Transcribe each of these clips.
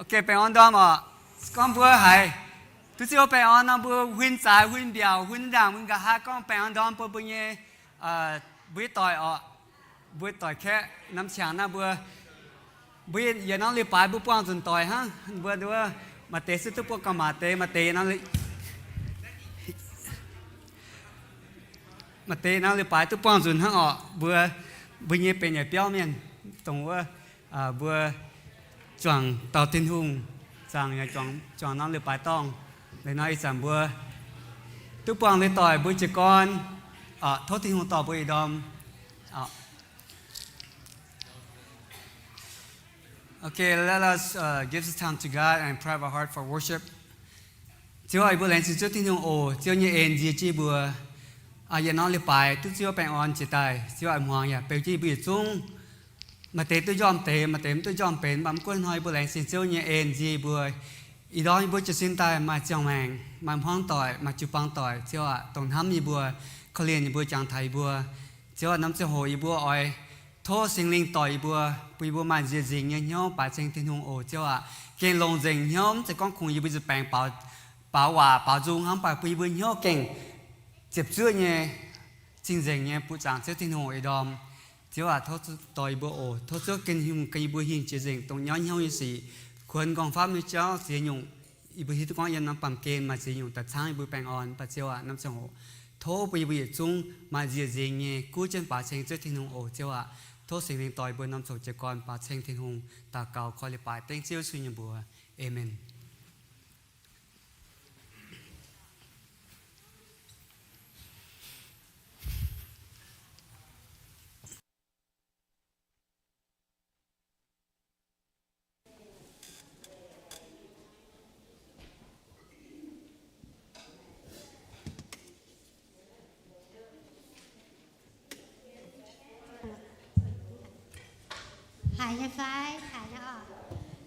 Ok, baengh orn ndorm oc. Gorngv mbuo haiz duqv Ziouv baengh orn nor, mbuo huin zaaix, huin mbiaauc, huin ndaangc, huin nqa'haav gorngv baengh orn ndorm bun mbuo nyei, mbuo nyei doic oc. Mbuo doic kaeqv norm qangx naaiv mbuo, mbuo yietc norm leiz-baaix mbuo buangh nzunc doic hnangv. Mbuo maaih deix se duqv buangh gauh maac deix, maaih deix norm maaih deix norm leiz-baaix duqv buangh nzunc hnangv oc. Mbuo, mbuo nyei benx yietc biauv mienh, dongh wuov mbuo juangc dauh Tin-Hungh zaangc, juangc norm leiz-baaix dorngh. Liuz nor ih zanc mbuo duqv buangh leiz-doic mbuo jiez gorn, tov Tin-Hungh dorh mbuo ih ndorm. Okay, let us give this time to God and prepare our heart for worship. Ziouv, yie mbuo laengz zingh Ziouv Tin-Hungh oc. Ziouv nyei en nzie jienv mbuo yietc norm leiz-baaix duqv Ziouv baengh orn jiex daaih. Ziouv a'hmuangx yaac beu jienv yie mbuo yietc zungv. Maaih deix duqv njormh deix, maaih deix mv duqv njormh benx, mv baac mv gunv hnoi yie mbuo laengz zingh Ziouv nyei en nzie yie mbuo. Ih ndorm yie mbuo jiez sin daaih maaih ziangh maengc, maaih hmuangv doic, maaih jiu-baang doic, Ziouv aac, dongh hnamv yie mbuo, korv-lienh yie mbuo, jangx taux yie mbuo. Ziouv aac, norm ziangh hoc yie mbuo oix tov Singx Lingh doic yie mbuo, bun yie mbuo maaih nzieqc nzingc nyei hnyouv baaix ceng Tin-Hungh oc. Ziouv aac, gengh longc nzengc hnyouv, mv zeiz gorngv kungx yie mbuo nzuih baengx baaux waac baaux nzung hnangv, mv baac bun yie mbuo hnyouv gengh ziepc zuoqv nyei, cing-nzengc nyei buoqc zaangc Ziouv Tin-Hungh ih ndorm. Ziouv aac, tov dorh yie mbuo oc. Tov Ziouv gengh hingh, gengh yie mbuo hingh jiex nzengc dongh nyauv hnyouv nyei sic, kuonx nqorngv-famv nyei jauv ziex nyungc. Yie mbuo hiuv duqv gorngv yiem norm baamh gen maaih ziex nyungc daaih caangv yie mbuo baengh orn. Mv baac Ziouv aac, norm ziangh hoc tov bun yie mbuo yietc zungv maaih nzieqc nzingc nyei guv jienv baaix ceng Ziouv Tin-Hungh oc. Ziouv aac, tov Singx Lingh dorh yie mbuo norm ziangh hoc jiez gorn baaix ceng Tin-Hungh. Daux gaux koi leiz-baaix dengv Ziouv Yesu nyei mbuox. Aamen. Haiz nyei fai? Haiz nyei oc.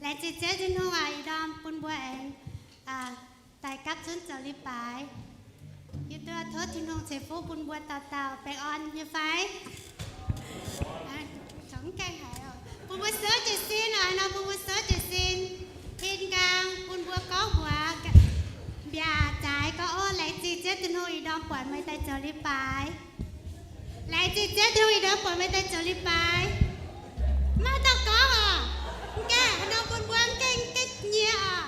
Laengz zingh Ziouv Tin-Hungh oc, ih ndorm bun mbuo aengx daaih gapv zunv zoux leiz-baaix. Yie duqv tov Tin-Hungh ceix fuqv bun mbuo dauh dauh baengh orn nyei fai? Bun mbuo souv jiez sin oc, nor bun mbuo souv jiez sin. Tin-nqaang bun mbuo gorngv mbuox mbiaac zaaix gorngv, Ov, laengz zingh Ziouv Tin-Hungh ih ndorm buatc meih daaih zoux leiz-baaix. Laengz zingh Ziouv Tin-Hungh ih ndorm buatc meih daaih zoux leiz-baaix. Maiv dauh gorngv oc. Mv gaengh, nor bun mbuo mv gaengh nyie oc.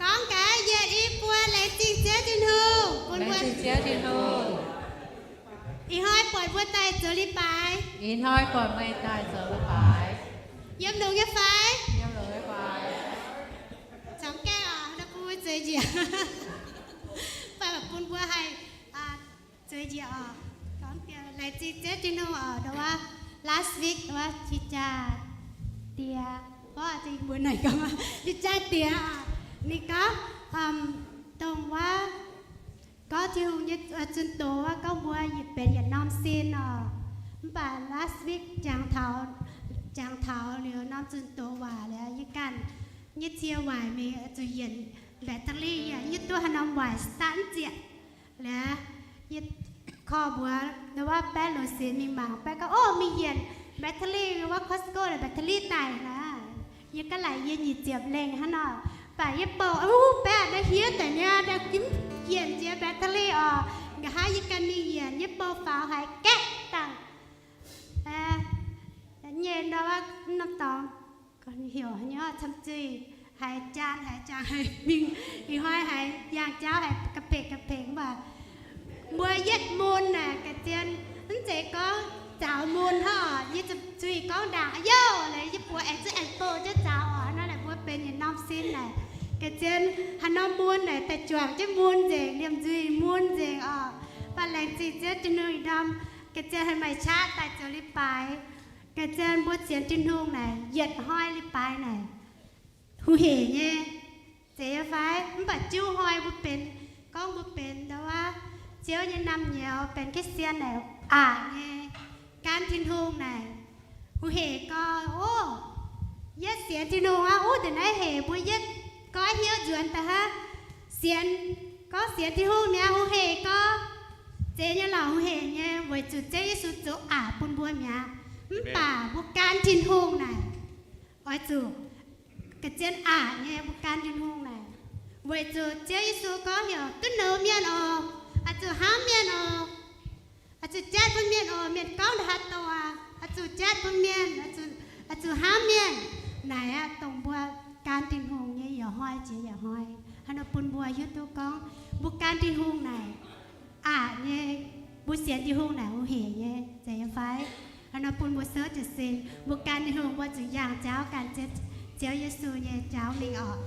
Gorngv gaax, yietc, i, buo, laengz zingh Ziouv Tin-Hungh. Laengz zingh Ziouv Tin-Hungh. Ih hnoi buatc mbuo daaih zoux leiz-baaix. Ih hnoi buatc meih daaih zoux leiz-baaix. Yiem longx nyei fai? Yiem longx nyei fai? Caux gaengh oc, nor bun mbuo zueiz njiec. Mv baac bun mbuo haih zueiz njiec oc. Gorngv diex laengz zingh Ziouv Tin-Hungh oc, ndau wuov last week wuov, jaa-diex, mbuo naaic gorngv jaa-diex oc, ninh gorngv dongh wuov gorngv Tin-Hungh nyei zunh doz wuov, gorngv mbuo benx yietc norm sin oc. Mv baac last week jangx taux, jangx taux liuz norm zunh doz waac liuz, yie ganh nyei cie waaic mingh zuqc yienc battery, yie duqv haaix norm waaic start mv zieqc. Liuz, yie korv mbuox ndau wuov baeqv loz-sinx mingh mangc, baeqv gorngv, Ov, mingh yienc battery wuov, Costco battery daic naaic. Yie ganh laaic yie nyic ziepc lengh hnangv nor. Mv baac yie bouh, Ov, baeqv naaiv hniev daic niaa, yienc jiex battery oc. Nqa'haav yie ganh mingh yienc, yie bouh faaux haiz gaeqv dangh nyei ndau wuov norm dorngx, heuc nyei camv zuih, haiz jaan haiz jangx haiz mingh, ih hnoi haiz yangh jauv haiz ga'pengx ga'pengx mv baac mbuo yietv mun naaic ga'zien, mv zeiz gorngv zaux mun hnangv oc. Yie zuqc zuih gorngv ndaangc, Aa, youh, laaix yie buoz aengx zuqc aengx bouh jienv zaux oc. Hnangv naaic mbuo benx yietc norm sin naaic, ga'zien haaix norm mun naaic daaih juangc jienv mun nzengc, liemh nzuih mun nzengc oc. Mv baac laengz zingh Ziouv Tin-Hungh ih ndorm ga'zien haih maaih qaqv daaih zoux leiz-baaix. Ga'zien mbuo sienx Tin-Hungh naaic, yietc hnoi leiz-baaix naaic, hu'hec nyei, zeiz nyei fai? Mv baac jiu hnoi mbuo benx, gorngv mbuo benx ndau wuov Ziouv nyei naamh nyouz, benx Christian naaic, aqc nyei, gan Tin-Hungh naaic, hu'hec gau. Ov, yietv sienx Tin-Hungh aqv. Ov, da'naaiv hec mbuo yietv goiv hnyouv nzuonx daaih hnangv. Sienx, gorngv sienx Tin-Hungh mi'aqv, hu'hec gau. Zeiz nyei lorqc, hu'hec nyei, weic zuqc Ziouv Yesu zoux aqc bun mbuo mi'aqv. Mv baac mbuo gan Tin-Hungh naaic, oix zuqc ga'zien aqc nyei mbuo gan Tin-Hungh naaic. Weic zuqc Ziouv Yesu gorngv heuc duqv nouz mienh oc, oix zuqc hnamv mienh oc, oix zuqc jatv bun mienh oc. Mienh gorngv ndongc haaix doic, oix zuqc jatv bun mienh, oix zuqc hnamv mienh. Naaic aqv, dongh mbuo gan Tin-Hungh nyei yaac hnoi jiex yaac hnoi, haaix nor bun mbuo hiuv duqv gorngv mbuo gan Tin-Hungh naaic aqc nyei, mbuo sienx Tin-Hungh naaic hungh heic nyei, zeiz nyei fai? Haaix nor bun mbuo souv jiez sin, mbuo gan Tin-Hungh mbuo zuqc yangh jauv gan Ziouv Yesu nyei jauv mingh oc.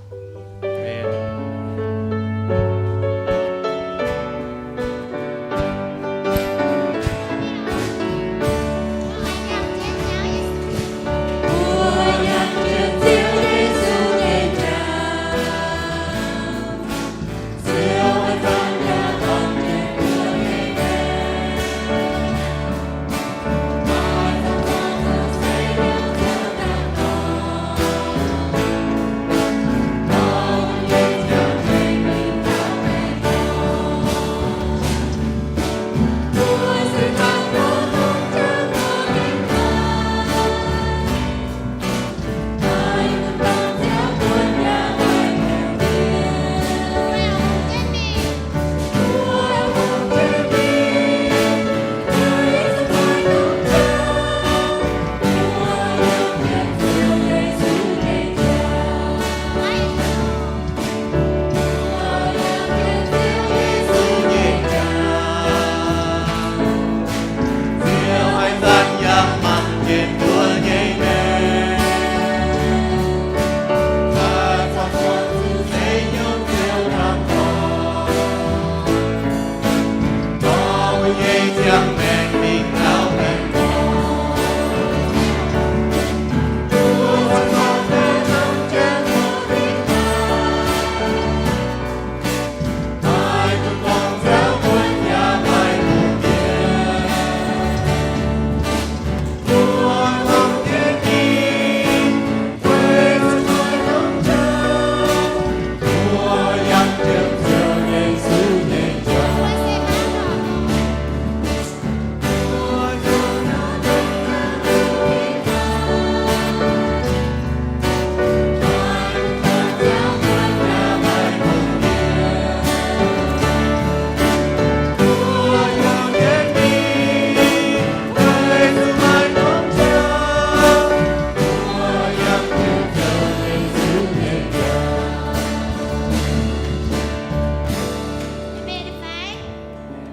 Amen fai?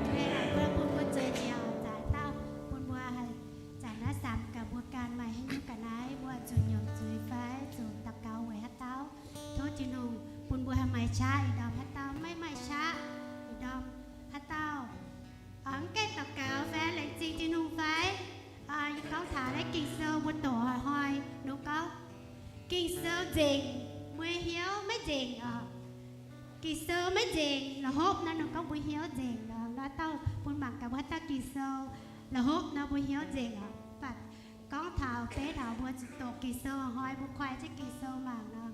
Amen. Mbuo bun mbuo zueiz njiec oc, zanc dauh bun mbuo haih zanc naaiv samx gaax mbuo ganh maaih haaix nyungc ga'naaiv mbuo zuqc nyormc zuiz fai zuqc daux gaux weic haaix dauh. Tov Tin-Hungh bun mbuo haih maaih qaqv ih ndorm haaix dauh maiv maaih qaqv ih ndorm haaix dauh mv gaengh daux gaux fai laengz zingh Tin-Hungh fai? Yie gorngv taux naaiv Ging-Sou mbuo doqc hnoi-hnoi ninh gorngv, Ging-Sou nzengc, meih hnyouv maiv nzengc oc. Ging-Sou maiv nzengc, la'hopv nor ninh gorngv mbuo hnyouv nzengc nor. Naaiv dauh bun mangc gaax mbuo haaix dauh Ging-Sou la'hopv nor mbuo hnyouv nzengc oc. Mv baac gorngv taux beiv taux mbuo zuqc doqc Ging-Sou hnoi mbuo koi jienv Ging-Sou mangc nor,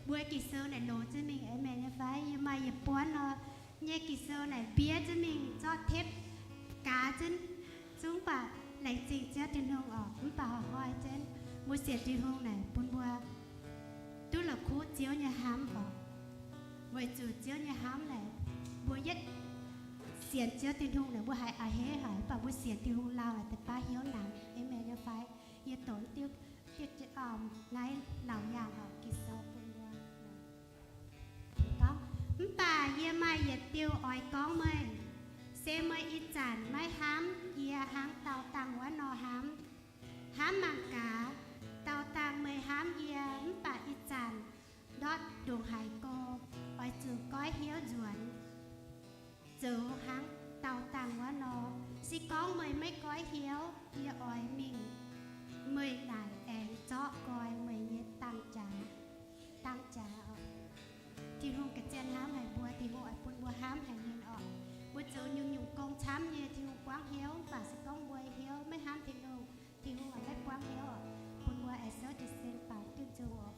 mbuo Ging-Sou naaic loz jienv mingh. Amen nyei fai? Yie maaih yietc buonv nor nyei Ging-Sou naaic mbiev jienv mingh zorqv tepv gaax jienv. Zungv baac laengz zingh Ziouv Tin-Hungh oc. Mv baac hnoi-hnoi jienv mbuo sienx Tin-Hungh naaic bun mbuo duqv la'kuqv Ziouv nyei hnamv oc. Weic zuqc Ziouv nyei hnamv naaic, mbuo yietv sienx Ziouv Tin-Hungh naaic mbuo haiz a'hneiv haic, mv baac mbuo sienx Tin-Hungh lauh naaic deix baav hnyouv namx. Amen nyei fai? Yie doqc diuv, diuv, naaiv laauc yaangh oc, Ging-Sou bun mbuo. Gorngv, mv baac yie maaih yietc diuh oix gorngv meih, se meih ih zanc maiv hnamv yie hnangv dau dangh wuov nor hnamv. Hnamv mangc gaax, dau dangh meih hnamv yie mv baac ih zanc ndortv ndongc haaix go, oix zuqc goiv hnyouv nzuonx, zoux hnangv dau dangh wuov nor. Se gorngv meih maiv goiv hnyouv, yie oix mingh meih naaic aengx zorqv nqoi meih nyei dang jaax, dang jaax oc. Tin-Hungh ga'zien hnamv haic mbuo, Tin-Hungh oix bun mbuo hnamv haic ninh oc. Mbuo zoux nyungc-nyungc gong camv nyei, Tin-Hungh buangv hnyouv, mv baac se gorngv mbuo hnyouv maiv hnamv Tin-Hungh, Tin-Hungh oix maiv buangv hnyouv oc. Bun mbuo aengx souv jiez sin baaux diuh nzung oc.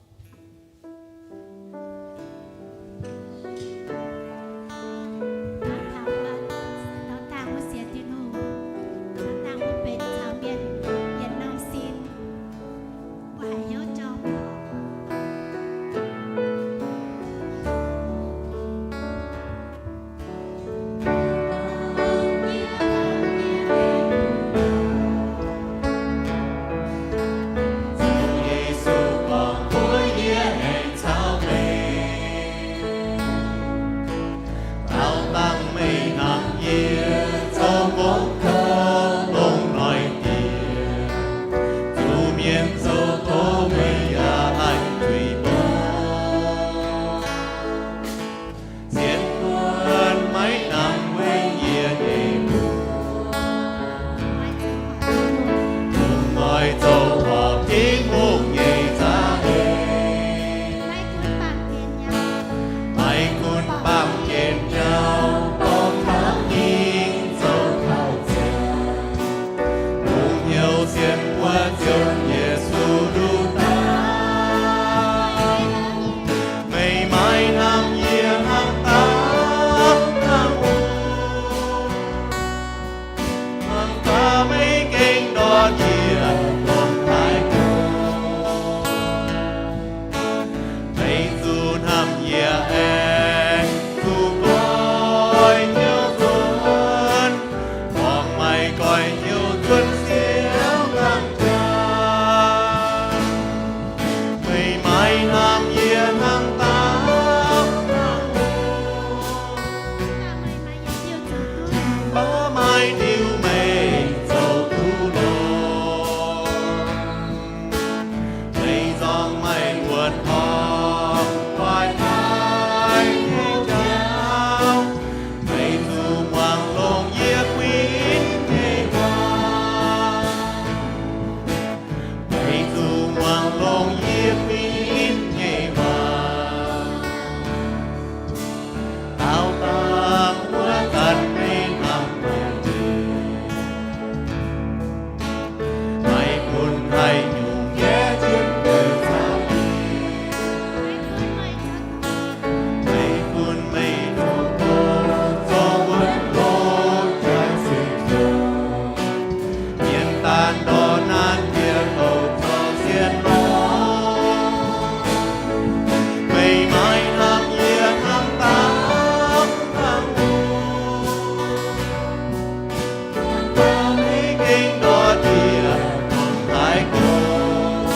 Daux gaux mbuo, daux gaux mbuo sienx Tin-Hungh, daux gaux mbuo benx caux mienh yietc norm sin, mbuo haiz hnyouv jorm oc. Meih zuqc muangx longx yie kuinx nyei waac. Meih zuqc muangx longx yie kuinx nyei waac. Daaux dangh wuov zanc meih hnamv meih, meih bun haaix nyungc yie jienv deix caux yie. Meih bun meih zoux gong, zoux wuonv loz jaaix seix zoux. Mienh daan ndortv naanc yie douc corc sienx lorz. Meih maiv hnamv yie hnamv daaux dangh wuov. Meih gengh ndortv yie mangc haaix gorx.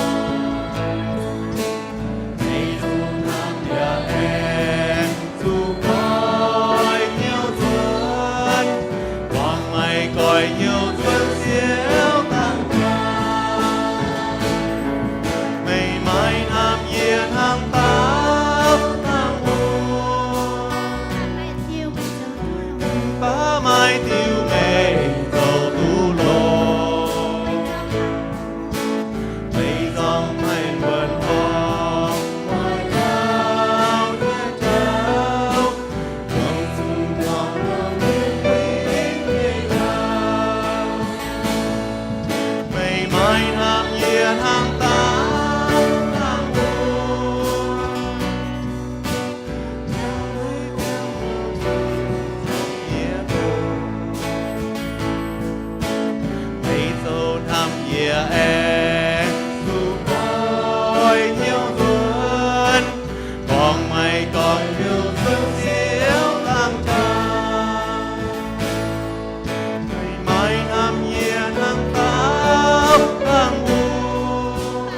Meih zuqc hnamv yie aengx zuqc goiv hnyouv nzuonx, buangh meih goiv hnyouv nzuonx siou dangh jaax. Meih maiv hnamv yie hnamv daaux dangh wuov. Mv baac maaih diuh meih zoux duqv longx. Meih zorngh meih wuonc horngh, oix gauh yie jauv, dongh zuqc muangx longx yie kuinx nyei waac. Meih maiv hnamv yie hnamv daaux dangh wuov. Meih zoux hnamv yie aengx zuqc goiv hnyouv nzuonx, gorngv meih goiv hnyouv nzuonx siou dangh jaax. Meih maiv hnamv yie hnamv daaux dangh wuov.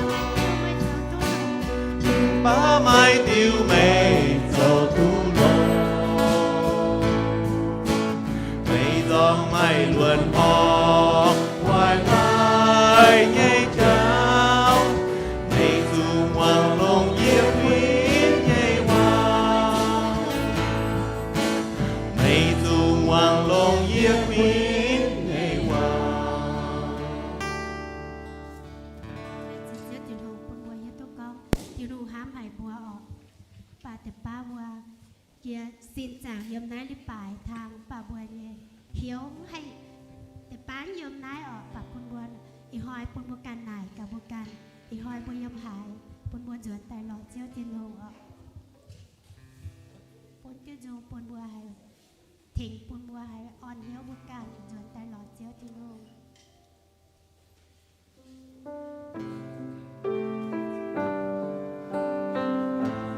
Mv baac maaih diuh meih zoux duqv longx. Meih zorngh meih wuonc horngh, oix gauh yie jauv, meih zuqc muangx longx yie kuinx nyei waac. Meih zuqc muangx longx yie kuinx nyei waac. Laengz zingh Ziouv Tin-Hungh bun mbuo hiuv duqv gorngv Tin-Hungh hnamv haic mbuo oc. Mv baac deix baav mbuo jiex sin zaangc yiem naaiv leiz-baaix hnangv, mv baac mbuo nyei hnyouv mv haih deix baav yiem naaiv oc. Mv baac bun mbuo ih hnoi bun mbuo ganh naaic gaax mbuo ganh, ih hnoi mbuo yiem haaix, bun mbuo nzuonx daaih lorz Ziouv Tin-Hungh oc. Bun jienv nzung bun mbuo haih tengx, bun mbuo haih orn hnyouv mbuo ganh nzuonx daaih lorz Ziouv Tin-Hungh.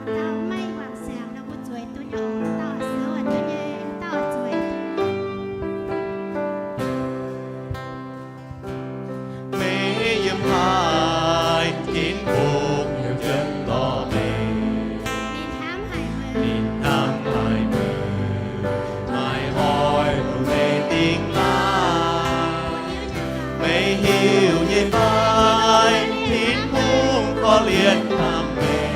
Dauh maiv wangc siangx nor mbuo zueiz duqv nyei oc. Dauh zuqc duqv nyei, dauh zueiz duqv. Meih yiem haaix, Tin-Hungh yiem jienv lorz meih. Ninh hnamv haic meih, maiv oix bun meih dingh laangh. Meih hiuv nyei fai, Tin-Hungh korv-lienh hnamv meih.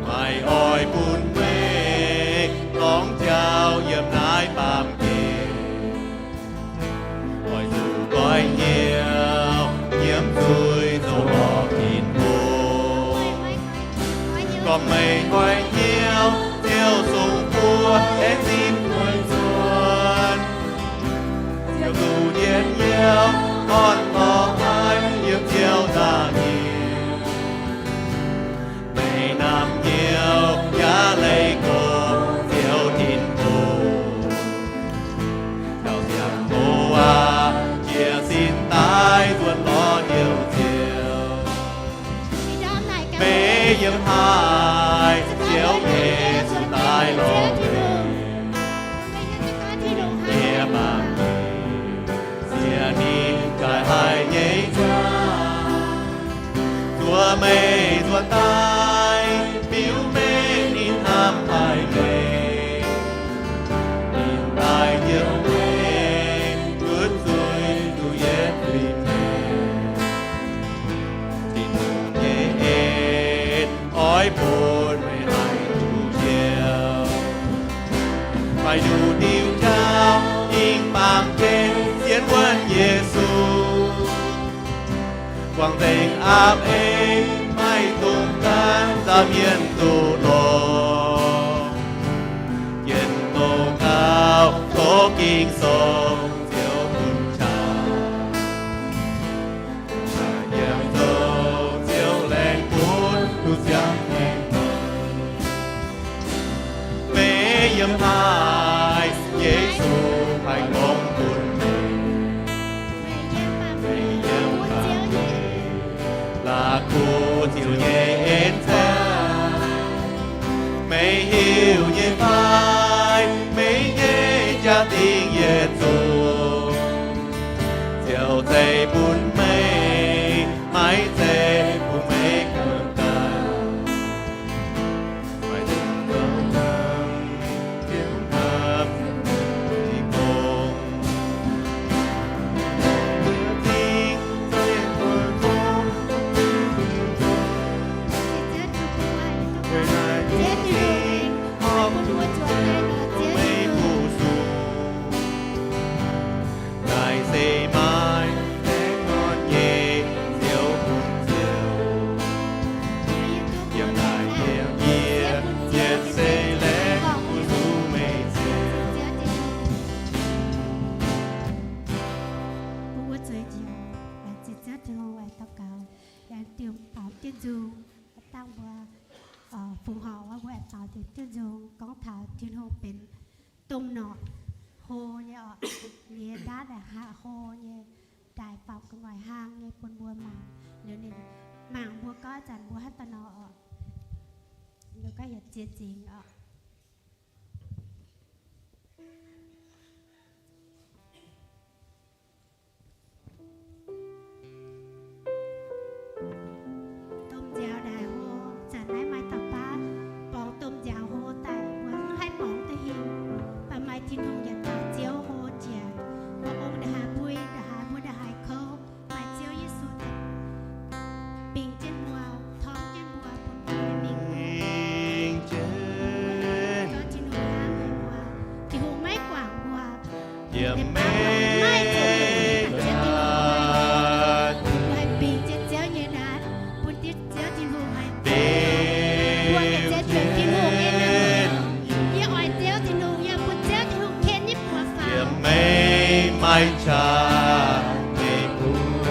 Maiv oix bun meih gorngv jauv yiem naaiv baamh gen. Oix zuqc goiv hnyouv nyiemv zuiz zoux lorz Tin-Hungh. Gorngv meih goiv hnyouv, Ziouv sung buo aengx zinh weic nzuonx. Ziouv duqv njien-youh, orn-lorqc haic yiem Ziouv nza'hmien. Meih naamh Ziouv yaac leih gorngv Ziouv Tin-Hungh. Gauh ziangh hoc aqv, jiez sin daaih nzuonx lorz Ziouv. Meih yiem haaix, Ziouv Yesu daaih lorz meih. Yie mangc ziex ninh jaaix haic nyei nzangc, zuov meih nzuonx daaih, biux meih ninh hnamv haic meih. Ninh daaih njoux meih, gunv zuiz nduqc yietv zuiz-mienh. Tin-Hungh nyei en bun meih haih duqv njoux. Maaih nduqc diuh jauv yiem baamh gen sienx wuonv Yesu. Guangc nzengc aapv ei, maiv dungx gaanv nzauh mienh duqv lorz. Jien douz gauh tov Ging-Sou Ziouv bun caux. Yiem zoux Ziouv laengz bun duqv ziangh nyei dorngx. Meih yiem haaix, Yesu haih gorngv bun meih. Meih yiem haaix, la'kuqv Ziouv nyei en zaangc. Meih hiuv nyei fai, meih nyei jaa-dingh yietc zungv, Ziouv zeiz bun meih, maiv zeiz bun meih ganh daaih. Naaiv se maaih laengz orn nyei Ziouv bun Ziouv. Yiem naaiv yiem yie, yietc se laengz bun zuqc meih Ziouv. Bun mbuo zueiz njiec, laengz zingh Ziouv Tin-Hungh, daux gaux, laengz zingh baaux diuh nzung, dangh mbuo fongc horc wuov, mbuo aengx baaux diuh nzung gorngv taux Tin-Hungh benx domh norqc hlo nyei orqc, nyei ndaatv hlo nyei, daaih faaux gu'nguaaic hlang nyei bun mbuo mangc. Liuz ninh mangc mbuo gorngv zanc mbuo hnangv da'nor orqc, mbuo gorngv yietc ziex nzingc orqc. Domh nziaaux ndaaic hlo, zanc naaiv maaih dauh baav borngz domh nziaaux hlo daaih, mbuo mv haih borngz duqv hingh. Baac maaih Tin-Hungh yietc dauh Ziouv hlo jiex, mbuo ong ndongc haaix mbui, ndongc haaix mbuo ndongc haaix kouv, maaih Ziouv Yesu daaih bingx jienv mbuo, torngv jienv mbuo, bun mbuo mingh. Gorngv Tin-Hungh hnamv haic mbuo, Tin-Hungh maiv guangc mbuo. Yiem meih maiv zeiz mienh daaih Ziouv Tin-Hungh, mbuo haih bingx jienv Ziouv nyei naaiv, bun Ziouv Tin-Hungh haih bingx mbuo ga'zien benx Tin-Hungh nyei naaiv. Yie oix Ziouv Tin-Hungh, yie bun Ziouv Tin-Hungh ken nyei buoz faaux. Yiem meih maaih qaqv nyei kuv,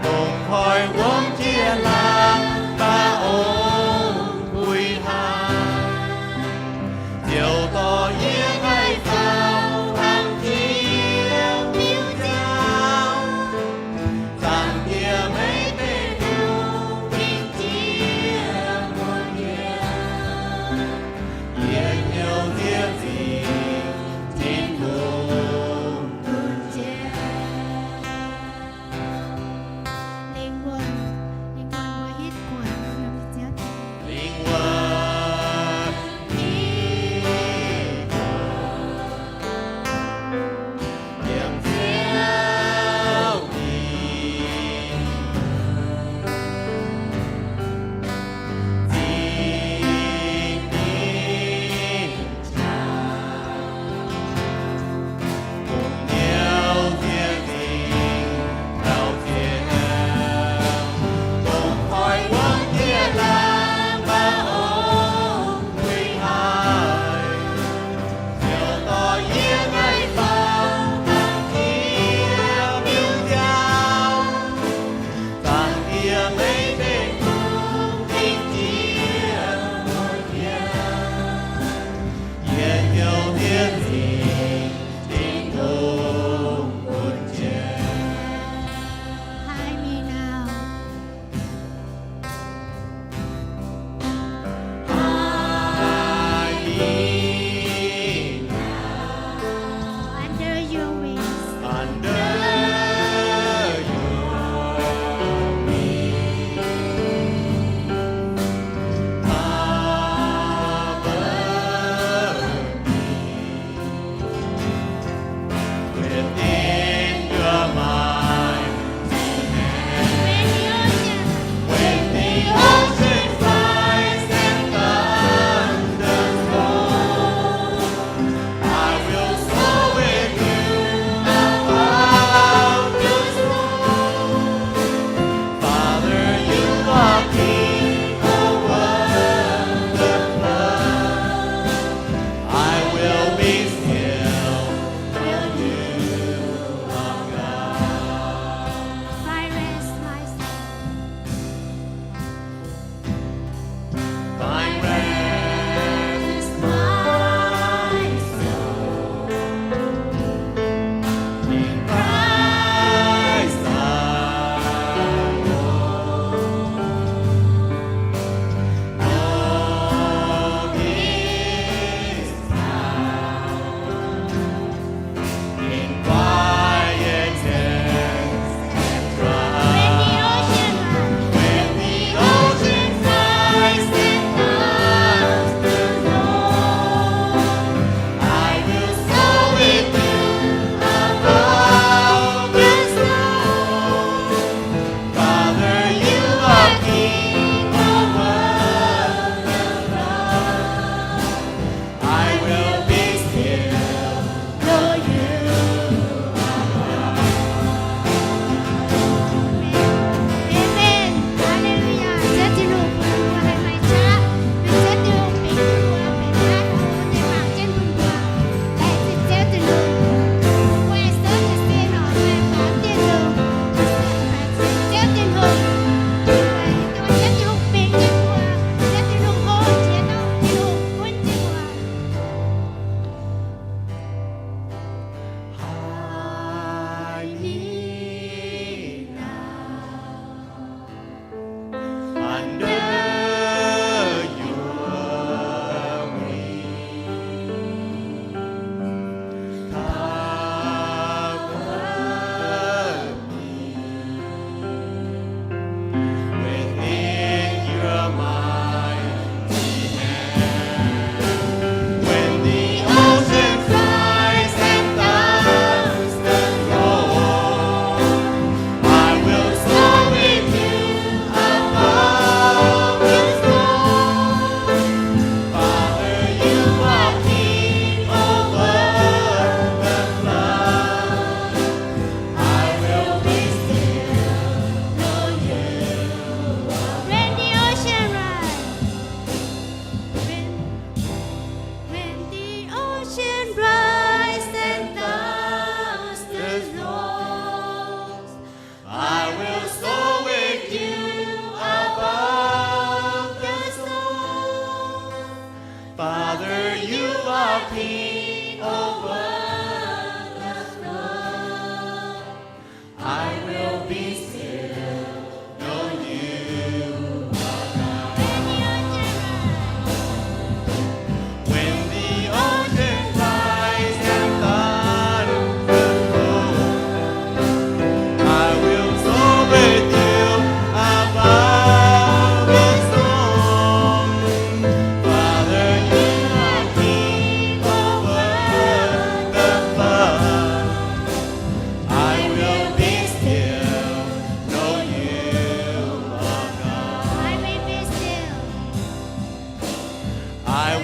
dongh koi wuom jiex laangz daaih ong puix haaix. Ziouv dorh yie haih faaux hnangv Ziouv diuh jauv. Zaangc Diex, meih benx Tin-Hungh, Tin-Hungh yiem muoz-doic. Yie hnyouv nziex zingh Tin-Hungh duqv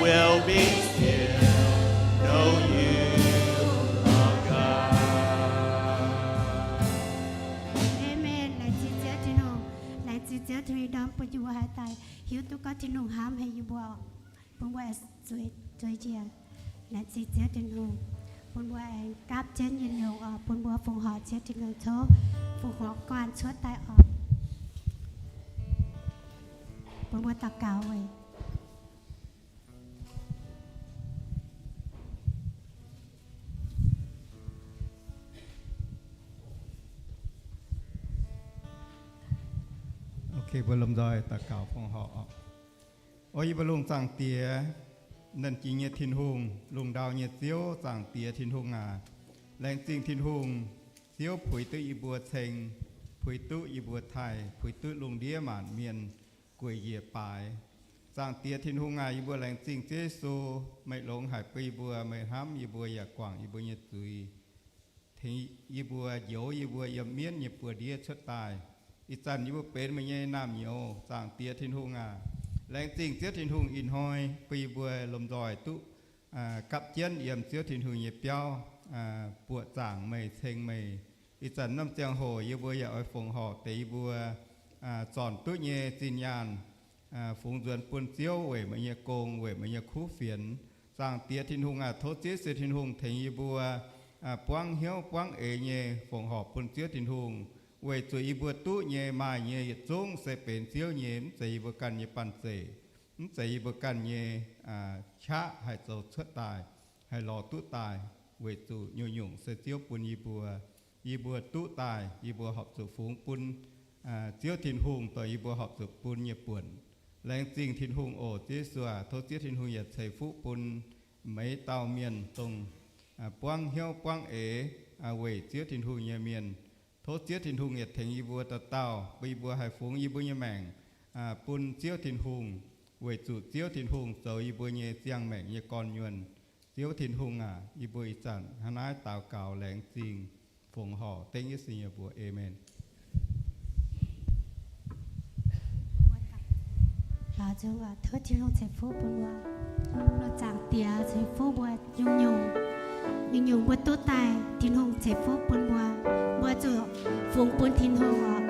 Amen. Laengz zingh Ziouv Tin-Hungh. Laengz zingh Ziouv Tin-Hungh ndorm bun yie mbuo haih daaih hiuv duqv gorngv Tin-Hungh hnamv haic yie mbuo, bun mbuo zueiz njiec. Laengz zingh Ziouv Tin-Hungh bun mbuo aengx gapv jienv nyei nyungc oc, bun mbuo fongc horc Ziouv Tin-Hungh tov fongc horc guanh cuotv daaih oc. Bun mbuo daux gaux weic Ok, mbuo lomh nzoih daux gaux fongc horc. O yie mbuo lungh zaangc Diex, nernh jiex nyei Tin-Hungh, lungh ndau nyei Ziouv, zaangc Diex Tin-Hungh aac, laengz zingh Tin-Hungh, Ziouv puix duqv yie mbuo ceng, puix duqv yie mbuo taaih, puix duqv lungh ndiev maanc mienh gueic njiec baaix. Zaangc Diex Tin-Hungh aac, yie mbuo laengz zingh Ziouv Yesu, meih longx haic bun yie mbuo, meih hnamv yie mbuo yaac guangc yie mbuo nyei zuiz, tengx yie mbuo njoux yie mbuo yiem mienv nyei buoz-ndiev cuotv daaih. Ih zanc yie mbuo benx meih nyei naamh nyouz. Zaangc Diex Tin-Hungh aac, laengz zingh Ziouv Tin-Hungh ih hnoi bun yie mbuo lomh nzoih duqv gapv jienv yiem Ziouv Tin-Hungh nyei biauv, buoqc zaangc meih, ceng meih. Ih zanc norm ziangh hoc yie mbuo yaac oix fongc horc deix yie mbuo zornc duqv nyei zinh nyaanh, fungx nzuonx bun Ziouv weic meih nyei gong, weic meih nyei kuv fienx. Zaangc Diex Tin-Hungh aac, tov Ziouv Yesu Tin-Hungh tengx yie mbuo buangv hnyouv buangv eix nyei fongc horc bun Ziouv Tin-Hungh, weic zuqc yie mbuo duqv nyei, maaih nyei yietc zungv se benx Ziouv nyei, mv zeiz yie mbuo ganh nyei banh zeic, mv zeiz yie mbuo ganh nyei qaqv haih zoux cuotv daaih, haih lorz duqv daaih, weic zuqc nyungc-nyungc se Ziouv bun yie mbuo. Yie mbuo duqv daaih, yie mbuo horpc zuqc fungx bun Ziouv Tin-Hungh, dorh yie mbuo horpc zuqc bun nyei buonc. Laengz zingh Tin-Hungh oc. Ziouv Yesu aac, tov Ziouv Tin-Hungh yaac ceix fuqv bun meih dauh mienh dongh buangv hnyouv buangv eix weic Ziouv Tin-Hungh nyei mienh. Tov Ziouv Tin-Hungh yietc tengx yie mbuo dauh dauh, bun yie mbuo haih fungx yie mbuo nyei maengc bun Ziouv Tin-Hungh, weic zuqc Ziouv Tin-Hungh zoux yie mbuo nyei ziangh maengc nyei gorn-nyuonh. Ziouv Tin-Hungh aac, yie mbuo ih zanc hnangv naaiv daux gaux laengz zingh, fongc horc dengv Yesu nyei mbuox. Aamen. Tov Tin-Hungh ceix fuqv bun mbuo. Mbuo Zaangc Diex ceix fuqv mbuo nyungc-nyungc, nyungc-nyungc mbuo duqv daaih Tin-Hungh ceix fuqv bun mbuo. Mbuo zuqc fungx bun Tin-Hungh oc.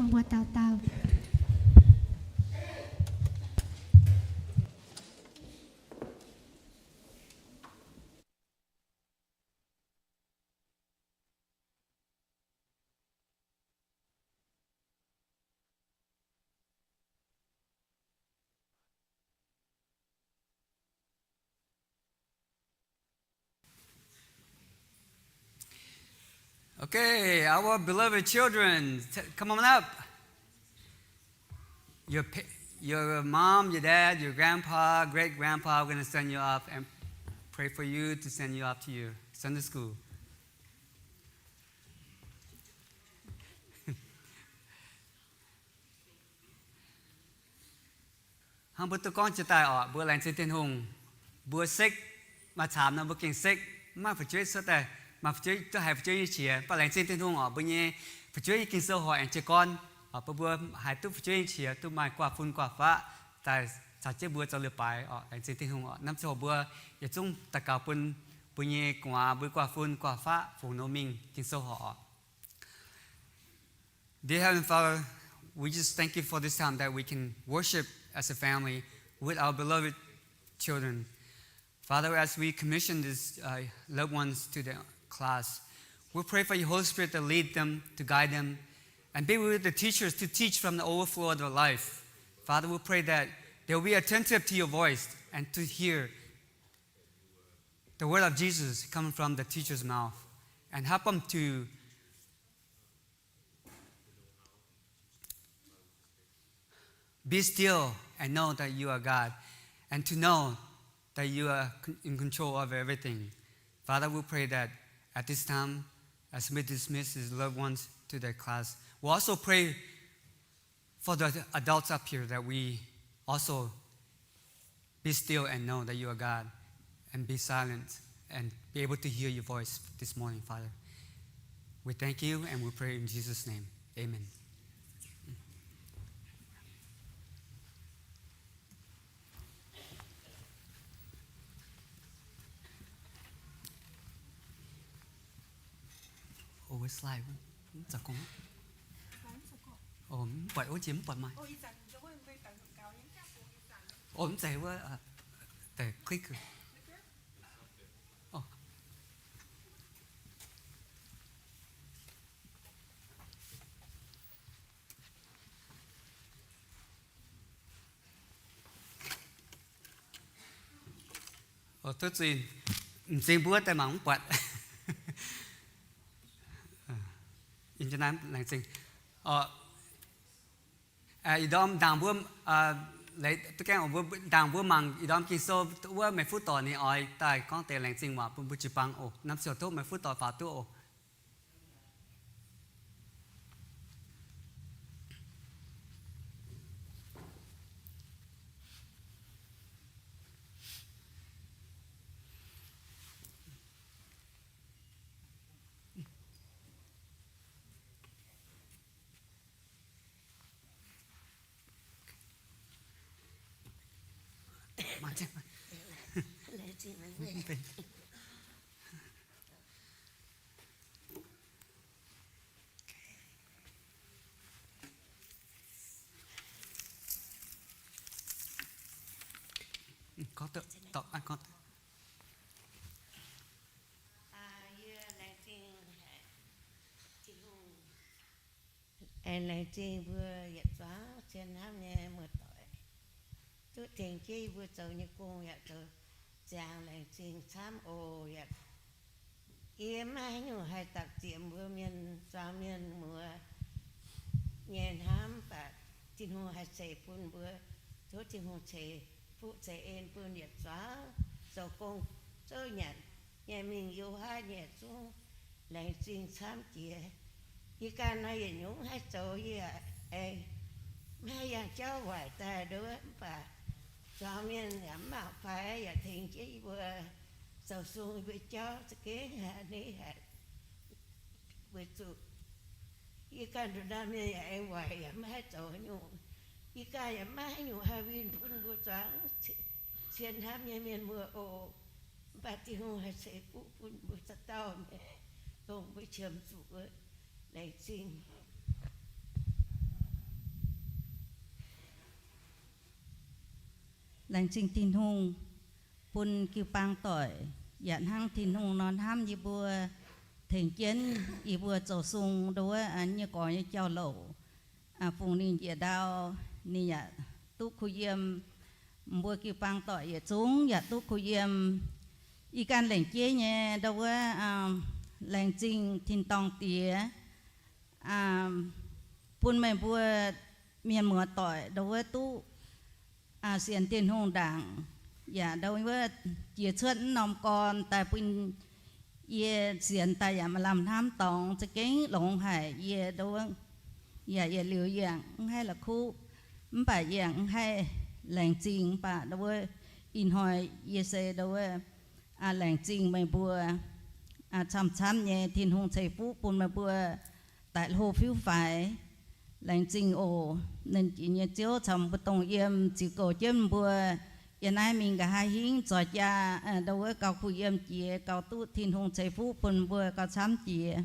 Mbuo daux gaux. Okay, our beloved children, t-, come on up. Your pa-, your mom, your dad, your grandpa, great grandpa are gonna send you off and pray for you to send you off to your Sunday school. Hnangv mbuo duqv gorngv jiez daaih orqc, mbuo laengz zingh Tin-Hungh. Mbuo sekv, maaih camv nor mbuo gengh sekv, mv maaih fu'jueiv cuotv daaih, maaih fu'jueiv duqv haiz fu'jueiv nyei qiex. Mv baac laengz zingh Tin-Hungh orqc, mbuo nyei fu'jueiv nyei Ging-Sou horpc aengx jiez gorn orqc, bun mbuo haih duqv fu'jueiv nyei qiex, duqv maaih guaav fun guaav faqv daaih caux jienv mbuo zoux leiz-baaix orqc. Laengz zingh Tin-Hungh orqc. Hnamv ziangh hoc mbuo yietc zungv daux gaux bun mbuo nyei gu'nguaaz, mbuo guaav fun guaav faqv fungx nor mingh Ging-Sou horpc orqc. Dear Heavenly Father, we just thank you for this time that we can worship as a family with our beloved children. Father, as we commission these, uh, loved ones to the class, we pray for your Holy Spirit to lead them, to guide them, and be with the teachers to teach from the overflow of their life. Father, we pray that they will be attentive to your voice and to hear the word of Jesus coming from the teacher's mouth, and help them to be still and know that you are God, and to know that you are in control of everything. Father, we pray that at this time, as we dismiss these loved ones to their class, we also pray for the adults up here that we also be still and know that you are God, and be silent and be able to hear your voice this morning, Father. We thank you and we pray in Jesus' name. Amen. Ov, wuov slide wuov, mv za'gengh, ov, mv buatc, wuov jiex mv buatc maaih. Ov, mv zeiz wuov, deix click. Ov, tov zuqc, m'zing mbuo daaih mangc mv buatc. Laengz zingh. Ih ndorm ndaangc mbuo, duqv gaengh oc, mbuo ndaangc mbuo mangc ih ndorm Ging-Sou wuov, meih fuqv doic ninh oix daaih gorngv deix laengz zingh waac bun mbuo jiu-baang oc. Hnamv ziouc tov meih fuqv doic faaux duqv oc. Yie laengz zingh, aengx laengz zingh mbuo yietc zungv cien hnamv nyei muoz-doic, duqv tengx jienv yie mbuo zoux nyei gong yaac zoux ziangx, laengz zingh camv oc. Yaac yie maiv haaix nyungc haih dapc ziepc mbuo mienh, zuangx mienh muoz nyei hnamv, mv baac Tin-Hungh haih ceix bun mbuo. Tov Tin-Hungh ceix fuqv ceix en bun yietc zungv zoux gong zouv nyanc nyei mingh, yie haiz nyei zungv laengz zingh camv jiex. Yie ganh naaiv yietc nyungc haih zoux, yie aengx maiv haih yangh jauv waaic daaih nduov, mv baac zuangx mienh yaac mv mangc faix, yaac tengx jienv yie mbuo zoux sung yie mbuo jauv za'gengh haic, ninh haic. Weic zuqc yie ganh nduqc naamh mienh yaac aengx waaic, yaac maiv haih zoux haaix nyungc. Yie ganh yaac maiv haaix nyungc haih winh bun mbuo zuangx cien hnamv nyei mienh muoz oc. Mv baac Tin-Hungh haih ceix fuqv bun mbuo dauh dauh nyei, dongh mbuo qiemx zuqc wuov. Laengz zingh. Laengz zingh Tin-Hungh bun jiu-baang doic, yaac hnangv Tin-Hungh nor hnamv yie mbuo, tengx jienv yie mbuo zoux sung ndo wuov nyei gorx nyei jauv-louc, fungx ninh njiec ndau, ninh yaac duqv kuh yiem. Mbuo jiu-baang doic yietc zungv yaac duqv kuh yiem. Yie ganh lengc jeiv nyei ndo wuov, laengz zingh tin-dorngh Diex, bun meih mbuo mienh muoz doic ndo wuov duqv sienx Tin-Hungh ndaangc, yaac ndo wuov jiex cuotv m'norm gorn daaih bun yie sienx daaih yaac maaih lamh hnamv dorngx, za'gengh longx haic. Yie ndo wuov, yaac yietc liuz yie mv haih la'kuqv, mv baac yie mv haih laengz zingh. Mv baac ndo wuov, ih hnoi yie se ndo wuov, laengz zingh meih mbuo camv-camv nyei. Tin-Hungh ceix fuqv bun meih mbuo daaih hlo fiuv-faix. Laengz zingh oc. Nernh Jiex nyei Ziouv caux mbuo dongh yiem, ziux goux jienv mbuo yiem naaiv mingh nqa'haav hingv zoix jaa, ndo wuov gauh kuh yiem jiex, gauh duqv Tin-Hungh ceix fuqv bun mbuo gauh camv jiex.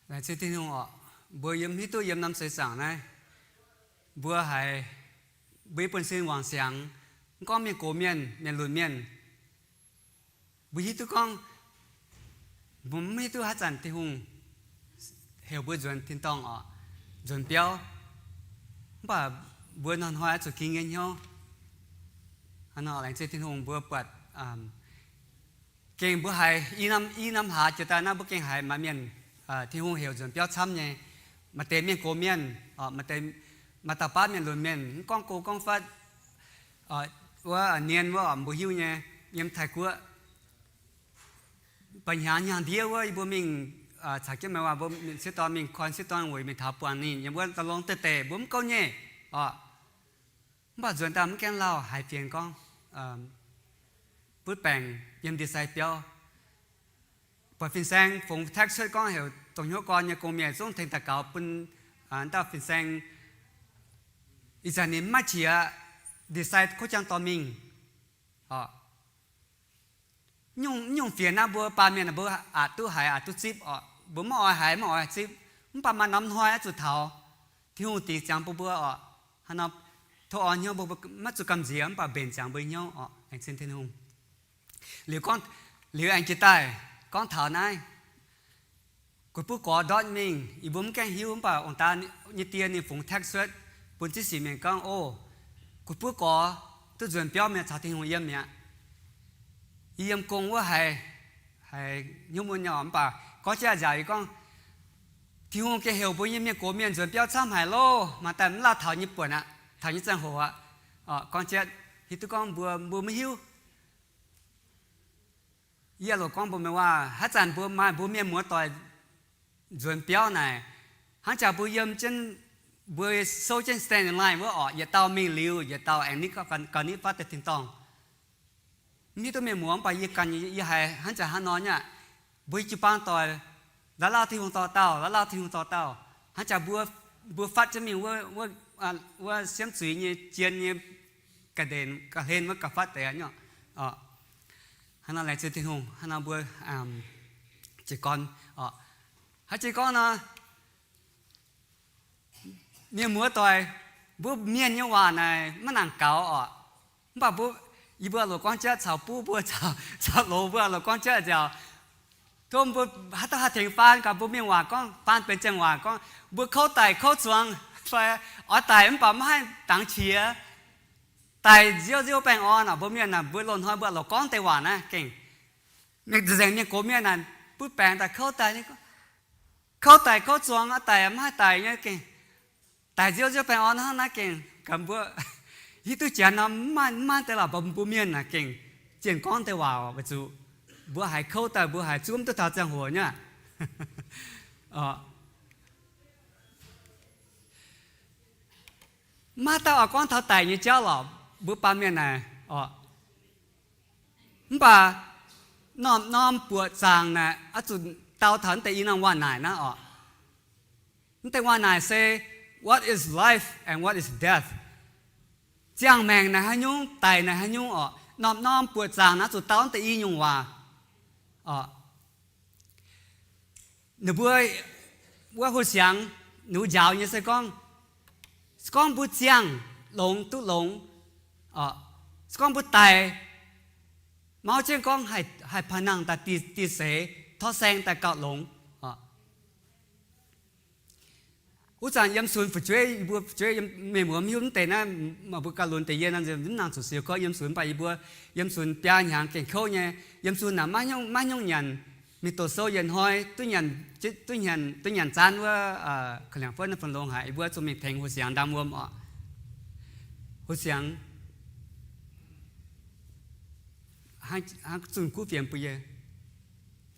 Laengz zingh Tin-Hungh oc. Mbuo yiem hiuv duqv yiem norm seix zaangc naaiv, mbuo haiz mbuo nyei buonv-sin wangc siangx, mv gorngv mienh gox mienh, mienh lunc mienh, mbuo hiuv duqv gorngv, mbuo mv hiuv duqv haaix zanc Tin-Hungh heuc mbuo nzuonx tin-dorngh oc, nzuonx biauv. Mv baac mbuo hnoi-hnoi oix zuqc ging nyei hnyouv. Hnangv nor laengz zingh Tin-Hungh mbuo buatc gengh mbuo haiz i norm, i norm hlaax jiex daaih naaiv mbuo gengh haiz maaih mienh Tin-Hungh heuc nzuonx biauv camv nyei. Maaih deix mienh gox mienh, maaih deix, maaih dauh baav mienh lunc mienh, mv gorngv go gorngv fatv, wuov nien wuov mbuo hiuv nyei, yiem Taiv-Guoqv. Ba'hnyangx hnyangx-ndiev wuov yie mbuo mingh caux jienv meih waac mbuo sieqv dorn mingh koi sieqv dorn weic mingh taux buangh ninh yiem wuov da'long deix deix mbuo mv gouv nyei oc. Mv baac nzuonx daaih mv gaengh lauh haiz fienx gorngv butv baengc yiem ndie-sai biauv. Buatc fin-saeng fungx text cuotv gorngv heuc dongh hnyouv gorn nyei gong-mienh zungv tengx daux gaux bun dauh fin-saeng. Ih zanc ninh maiv qiex ndie-sai kuv jangv dorh mingh. Nyungc, nyungc fienx naaiv mbuo baamh mienh mbuo aqc duqv haiz aqc duqv zipv oc. Mbuo maiv oix haiz maiv oix zipv, mv baac maaih norm hnoi oix zuqc taux. Tin-Hungh dingc ziangx bun mbuo oc. Hnangv nor, tov orn hnyouv mbuo maiv zuqc gamh nziex mv baac mbenc ziangx mbuo hnyouv oc. Laengz zingh Tin-Hungh. Liuz gorngv, liuz aengx jiex daaih gorngv taux naaiv gu'buov gorx ndortv mingh, yie mbuo mv gaengh hiuv mv baac ong-daa nyei die ninh fungx text cuotv bun ziex sic mienh gorngv, O, gu'buov gorx duqv nzuonx biauv mi'aqv, caux Tin-Hungh yiem mi'aqv. Yie yiem gong wuov haiz, haiz hnyouv mun nyei mv baac gorngv jiex nziaauc yie gorngv, Tin-Hungh gengh heuc mbuo nyei mienh gox mienh nzuonx biauv camv haic loh, mangc daaih mv lauh taux nyei buonc aqv, taux nyei ziangh hoc aqv. Gorngv jiex hiuv duqv gorngv mbuo, mbuo maiv hiuv. Yie loc gorngv mbuox meih waac, haaix zanc mbuo maaih mbuo mienh muoz doic nzuonx biauv naaic, hnangv jaax mbuo yiem jienv, mbuo souv jienv stand in line wuov orqc, yietc dauh mingh liuz yietc dauh aengx nitv gauh nitv fatv deix tin-dorngh. Mv hiuv duqv mienh muoz mv baac yie ganh yie haiz hnangv jaax hnangv nor nyei aqv. Mbuo jiu-baang doic, la'lauh Tin-Hungh dorh dauh, la'lauh Tin-Hungh dorh dauh. Hnangv jaax mbuo, mbuo fatv jienv mingh wuov, wuov siemv zuiz nyei jien nyei ga'ndenc ga'hlen wuov ga'fatv deix nyei. Hnangv nor laengz zingh Tin-Hungh, hnangv nor mbuo jiez gorn oc. Haaix jiex gorngv nor, mienh muoz doic, mbuo mienh nyei waac naaic maiv nangc gaux oc. Mv baac mbuo, yie mbuo loc gorngv jieqv caux buv mbuo, caux loz mbuo loc gorngv jieqv nziaauc. Tov mbuo haaix dauh haih tengx faan gaax mbuo mienh waac gorngv, faan benx ziangh waac gorngv, mbuo kouv daic kouv zuangx fai oix daic mv baac maiv haih dangx qiex, daic nziouv nziouv baengh orn oc. Mbuo mienh naaic, mbuo loz-hnoi mbuo loc gorngv deix waac naaiv gengh, mienh nzengc mienh gox mienh naaic butv baengc daaih kouv daic, kouv daic kouv zuangx, daic mv haih daic nyei gengh, daic nziouv nziouv baengh orn hnangv naaiv gengh, gaax mbuo hiuv duqv janx nor mv maaih, mv maaih deix lorqc, mbuo mienh naaic gengh zienh gorngv deix waac weic zuqc mbuo haiz kouv daaih, mbuo haiz zuov mv duqv taux ziangh hoc nyei. Maiv dauh oix gorngv taux daic nyei jauv lorqc, mbuo baamh mienh naaic oc. Mv baac norm-norm buoqc zaangc naaic oix zuqc dau taux naaiv deix i norm waac-naaic naaiv oc. Naaiv deix waac-naaic se, what is life and what is death? Ziangh maengc naaic haaix nyungc, daic naaic haaix nyungc oc. Norm-norm buoqc zaangc naaiv zuqc dau naaiv deix i nyungc waac oc. Ninh mbuo wuov houh siangx, ninh mbuo njaaux nyei se gorngv, se gorngv mbuo ziangh longx duqv longx, se gorngv mbuo daic, mauv jienv gorngv haih panh nangh daaih dieh seix, torv saeng daaih gauh longx. Wuov zanc yiem sunx fu'jueiv, yie mbuo fu'jueiv, mienh muoz mv hiuv mv deix naaiv, maaih mbuo gauh lunx deix yie nor, mv nangc zuqc siou gorngv yiem sunx, mv baac yie mbuo yiem sunx biaa hnyangx gengh kouv nyei. Yiem sunx naaic maiv hnyungv nyanc, mingh doqc sou yietc hnoi duqv nyanc, duqv nyanc zanv wuov, korv-lienh fun, fun longx haic. Yie mbuo zuqc mingh tengx houh siangx ndaam wuom oc. Houh siangx hnangv zunh kuv fienx bun yie,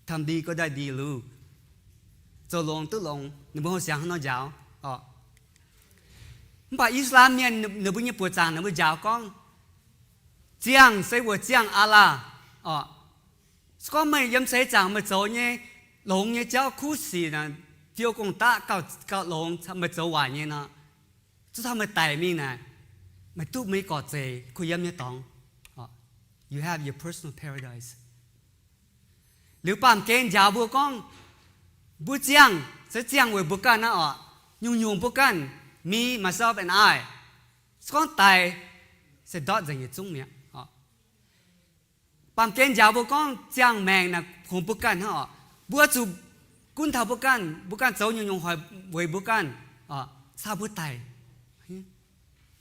ทำดีก็ได้ดี lu, zoux longx duqv longx. Ninh mbuo houh siangx hnangv nor njaaux oc. Mv baac Islam mienh ninh mbuo nyei buoqc zaangc ninh mbuo njaaux gorngv, ziangh se weic ziangh Allah oc. Se gorngv meih yiem seix zaangc meih zoux nyei longx nyei jauv, kuv sic naaic, fiou gong-daqv gauh longx, meih zoux waaic nyei nor, zuov taux meih daic mingh naaic, meih duqv meih gorqv-zeic kuh yiem nyei dorngx. You have your personal paradise. Liuz baamh gen njaaux mbuo gorngv, mbuo ziangh se ziangh weic mbuo ganh naaiv oc. Nyungc-nyungc mbuo ganh, me, myself and I. Se gorngv daic se ndortv nzengc yietc zungv mi'aqv. Baamh gen njaaux mbuo gorngv ziangh maengc naaic kungx mbuo ganh hnangv oc. Mbuo zuqc gunv taux mbuo ganh, mbuo ganh zoux nyungc-nyungc hoic weic mbuo ganh, caux mbuo daic,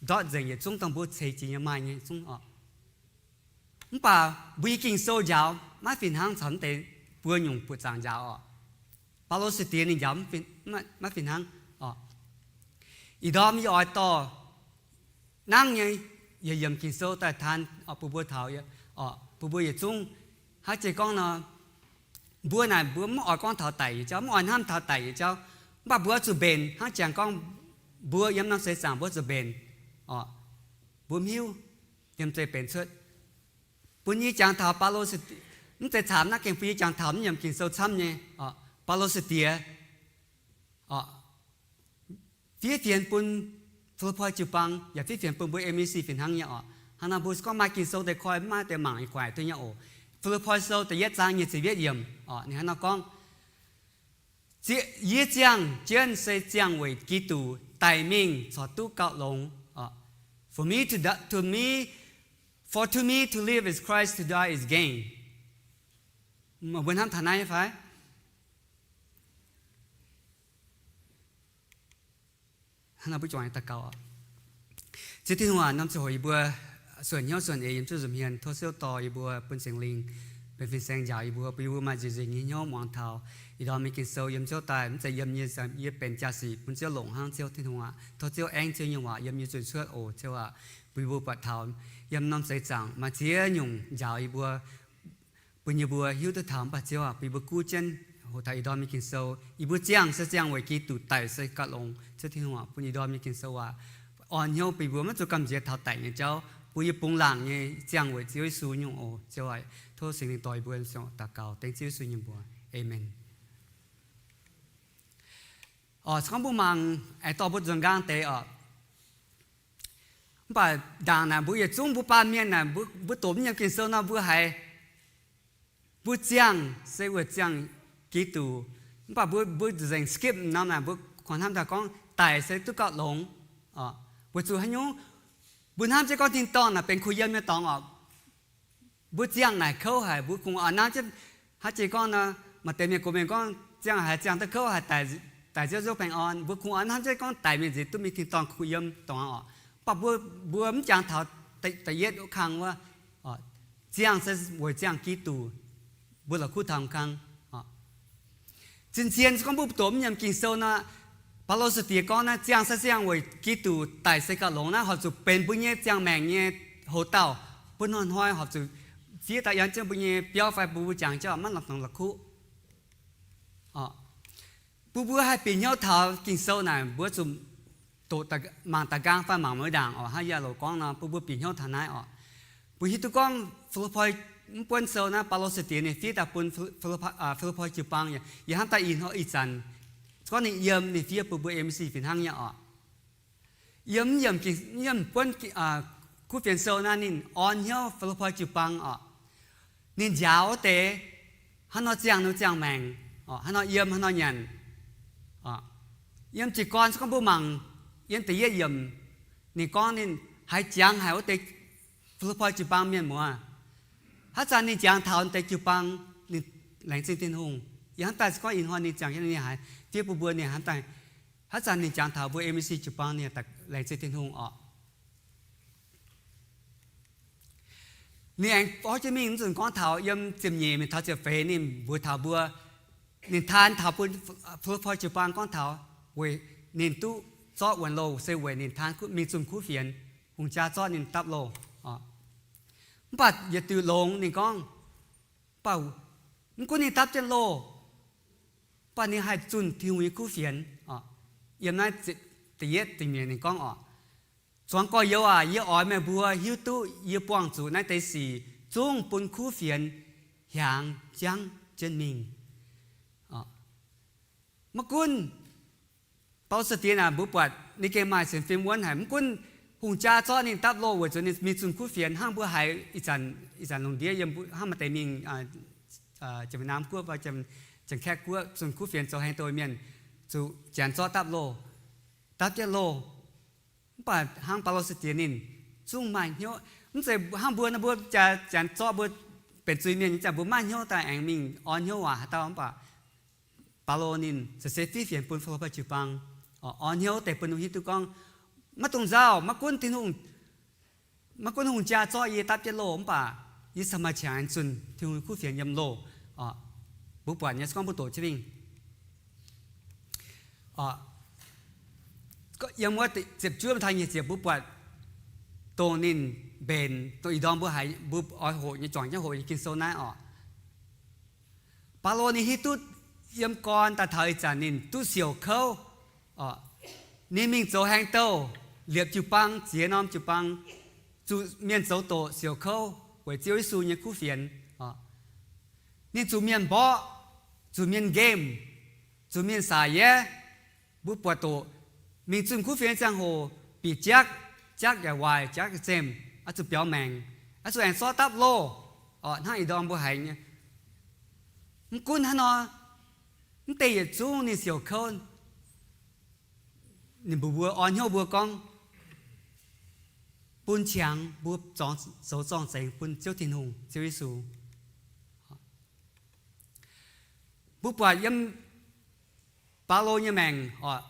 ndortv nzengc yietc zungv dongh mbuo ceix jiez nyei maaih nyei zungv oc. Mv baac mbuo nyei Ging-Sou njaaux maiv fih hnangv caux naaiv deix buo nyungc buoqc zaangc njaaux oc. Baulo se diex ninh njaaux maiv fih hnangv oc. Ih ndorm yie oix dorh nangv nyei, yie yiemc Ging-Sou daaih taan bun mbuo taux, bun mbuo yietc zungv hnangv jiex gorngv nor, mbuo naaic mbuo mv oix gorngv taux daic nyei jauv, mv oix hnamv taux daic nyei jauv, mv baac mbuo zuqc mbenc hnangv jangx gorngv mbuo yiem norm seix zaangc mbuo zuqc mbenc oc. Mbuo mv hiuv yiem zeiz benx cuotv. Bun yie jangx taux Baulo, mv zeiz caamx naaiv gengh bun yie jangx taux mv yiemc Ging-Sou camv nyei oc. Baulo se diex oc, fiev fienx bun Fi^lipv^poi jiu-baang yaac fiev fienx bun mbuo M E C fih hnangv nyei oc. Hnangv naaic mbuo se gorngv maaih Ging-Sou deix koi, mv maaih deix mangc nyei guaaic duqv nyei oc. Fi^lipv^poi Sou da'yietv zaang nyic ziepc yietv yiemc oc, ninh hnangv nor gorngv, Yie ziangh jienv se ziangh weic Giduc daic mingh corc duqv gauh longx. For me to, to me, for to me to live is Christ, to die is gain. Mbuo hnamv taux naaiv nyei fai? Hnangv naaiv mbuo juangc daux gaux. Ziouv Tin-Hungh aac, norm ziangh hoc yie mbuo suonc hnyouv suonc eix yiem zuov nza'hmien nyei, tov Ziouv dorh yie mbuo, bun Singx Lingh benx fin-saeng njaaux yie mbuo, bun yie mbuo maaih nzieqc nzengc nyei hnyouv muangx taux ih ndorm nyei Ging-Sou yiem Ziouv daaih, mv zeiz yiem yie, yie benx jaa-sic bun Ziouv longc hnangv. Ziouv Tin-Hungh aac, tov Ziouv aengv Ziouv nyei waac yiem yie zunh cuotv oc. Ziouv aac, bun yie mbuo buatc taux yiem norm seix zaangc maaih ziex nyungc njaaux yie mbuo, bun yie mbuo hiuv duqv taux. Mv baac Ziouv aac, bun yie mbuo guv jienv hoqc taux ih ndorm nyei Ging-Sou, yie mbuo ziangh se ziangh weic Giduc, daic se gauh longx. Ziouv Tin-Hungh aac, bun ih ndorm nyei Ging-Sou waac orn hnyouv bun yie mbuo maiv zuqc gamh nziex taux daic nyei jauv, bun yie bungx laangc nyei ziangh weic Ziouv Yesu nyungc oc. Ziouv aac, tov Singx Lingh dorh yie mbuo daux gaux dengv Ziouv Yesu nyei mbuox. Aamen. Oc, se gorngv mbuo mangc aengx dorh mbuo nzuonx nqaang deix oc. Mv baac ndaangc naaic mbuo yietc zungv mbuo baamh mienh naaic, mbuo doqc mv yiem Ging-Sou nor mbuo haiz, mbuo ziangh se weic ziangh Giduc. Mv baac mbuo, mbuo nzengc skip norm naaic, mbuo kungx hnamv daaih gorngv daic se duqv gauh longx. Weic zuqc haaix nyungc? Mbuo hnamv jienv gorngv tin-dorngh naaic benx kuh yiem nyei dorngx oc. Mbuo ziangh naaic kouv haic, mbuo kungx oix hnamv jienv, hnangv jiex gorngv nor, maaih deix mienh gox mienh gorngv ziangh haiz ziangh duqv kouv haic, daic, daic nziouv nzouv baengh orn. Mbuo kungx oix hnamv jienv gorngv daic mingh nziex duqv mingh tin-dorngh kuh yiem dorngx oc. Mv baac mbuo, mbuo mv jangx taux da'yietv wuov kang wuov, ziangh se weic ziangh Giduc, mbuo la'kuqv taux kang. Zien-zien se gorngv mbuo doqc mv yiem Ging-Sou nor, Baulo se diex gorngv naaiv, ziangh se ziangh weic Giduc, daic se gauh longx naaiv, horpc zuqc benx mbuo nyei ziangh maengc nyei houx-dauh. Mbuo hnoi-hnoi horpc zuqc fiev daaih yiem jienv mbuo nyei biauv fai bun mbuo jangx jienv maiv lamh dongx la'kuqv. Bun mbuo haih bieqc hnyouv taux Ging-Sou naaic, mbuo zuqc doqc mangc daaih nqaang fai mangc mueiz ndaangc oc. Hnangv yie loz gorngv nor, bun mbuo bieqc hnyouv taux naaiv oc. Mbuo hiuv duqv gorngv Fi^lipv^poi mv buonv sou naaiv, Baulo sai-diex ninh fiev daaih bun Filippi jiu-baang, yaac hnamv daaih ih hnoi ih zanc, gorngv ninh yiem, ninh fiev bun mbuo M C fih hnangv nyei oc. Yiem, yiem buonv kuv fienx sou naaiv ninh orn hnyouv Filippi jiu-baang oc. Ninh njaaux wuov deix hnangv nor ziangh, nor ziangh maengc, hnangv nor yiem, hnangv nor nyanc. Yiem jiez gorn se gorngv mbuo mangc yiem da'yietv yiemc, ninh gorngv ninh haiz jangx haic wuov deix Filippi jiu-baang mienh muoz. Haaix zanc ninh jangx taux deix jiu-baang, ninh laengz zingh Tin-Hungh. Yie hnamv daaih se gorngv ih hnoi ninh ziangh, ninh haiz fiev bun mbuo, ninh hnamv daaih haaix zanc ninh jangx taux mbuo M C jiu-baang, ninh laengz zingh Tin-Hungh oc. Ninh aengx borqv jienv mingh nzunc gorngv taux yiem ziepc nyeic mingh taux ziepc feix ninh mbuox taux mbuo, ninh taan taux bun Filippi jiu-baang gorngv taux weic ninh duqv zorqv wuonx loh se weic ninh taan mingh zunh kuv fienx, hungh jaa zorqv ninh dapv loh. Mv baac yietc diuc longx ninh gorngv, mv baac mv gunv ninh dapv jienv loh, mv baac ninh haih zunh Tin-Hungh nyei kuv fienx. Yiem naaiv da'yietv dingc mienc ninh gorngv oc, zuangx gorx-youz aac, yie oix meih mbuo hiuv duqv yie buangh zuqc naaiv deix sic zungv bun kuv fienx hiaangx jangv jienv mingh. Maiv gunv Baulo sai-diex naaic mbuo buatc ninh gengh maaih sienx fim wuonv haic. Mv gunv hungh jaa zorqv ninh dapv loh weic zuqc ninh mingh zunh kuv fienx, hnangv mbuo haiz ih zanc, ih zanc lungh ndiev yiem hnangv maaih deix mingh Janx-Meiv Naamh Guoqv, Janx-Kaeqv Guoqv zunh kuv fienx zoux haengh douh mienh, zuqc Janx zorqv dapv loh, dapv jienv loh. Mv baac hnangv Baulo sai-diex ninh zungv maaih hnyouv. Mv zeiz hnangv mbuo nor, mbuo jaax Janx zorqv mbuo benx zuiz-mienh nyei ziangh mbuo maiv hnyouv daaih aengx mingh orn hnyouv waac haaix dauh. Mv baac Baulo ninh se se fiev fienx bun Filippi jiu-baang, orn hnyouv deix bun ninh hiuv duqv gorngv, maiv dungx nzauh, maiv gunv Tin-Hungh, maiv gunv hungh jaa zorqv yie dapv jienv loh, mv baac yie cingx maaih qangx zunh Tin-Hungh kuv fienx yiem loh. Mbuo buatc nyei se gorngv mbuo doqc jienv mingh yiem wuov ziepc juov taux nyic ziepc mbuo buatc dongh ninh mbenc, dongh ih ndorm mbuo haiz mbuo oix hoqc nyei, juangc jienv hoqc nyei Ging-Sou naaiv oc. Baulo ninh hiuv duqv yiem gorn daaih taux ih zanc ninh duqv siouc kouv. Ninh mingh zoux haengh douh, liepc jiu-baang, ziex norm jiu-baang, zuqc mienh zoux doqc siouc kouv weic Ziouv Yesu nyei kuv fienx. Ninh zuqc mienh mborqv, zuqc mienh nqemh, zuqc mienh saac yaav. Mbuo buatc doqc mingh zunh kuv fienx ziangh hoc bieqc jaqv, jaqv yaac waaic, jaqv yaac zemh, oix zuqc biaux maengc, oix zuqc aengx zorqv dapv loh, hnangv ih ndorm mbuo haiz nyei. Mv gunv hnangv nor, mv deix yietc zungv ninh siouc kouv, ninh mbuox mbuo, orn hnyouv mbuo gorngv, bun qangx mbuo zoux zorng-zengx bun Ziouv Tin-Hungh, Ziouv Yesu. Mbuo buatc yiem Baulo nyei maengc oc,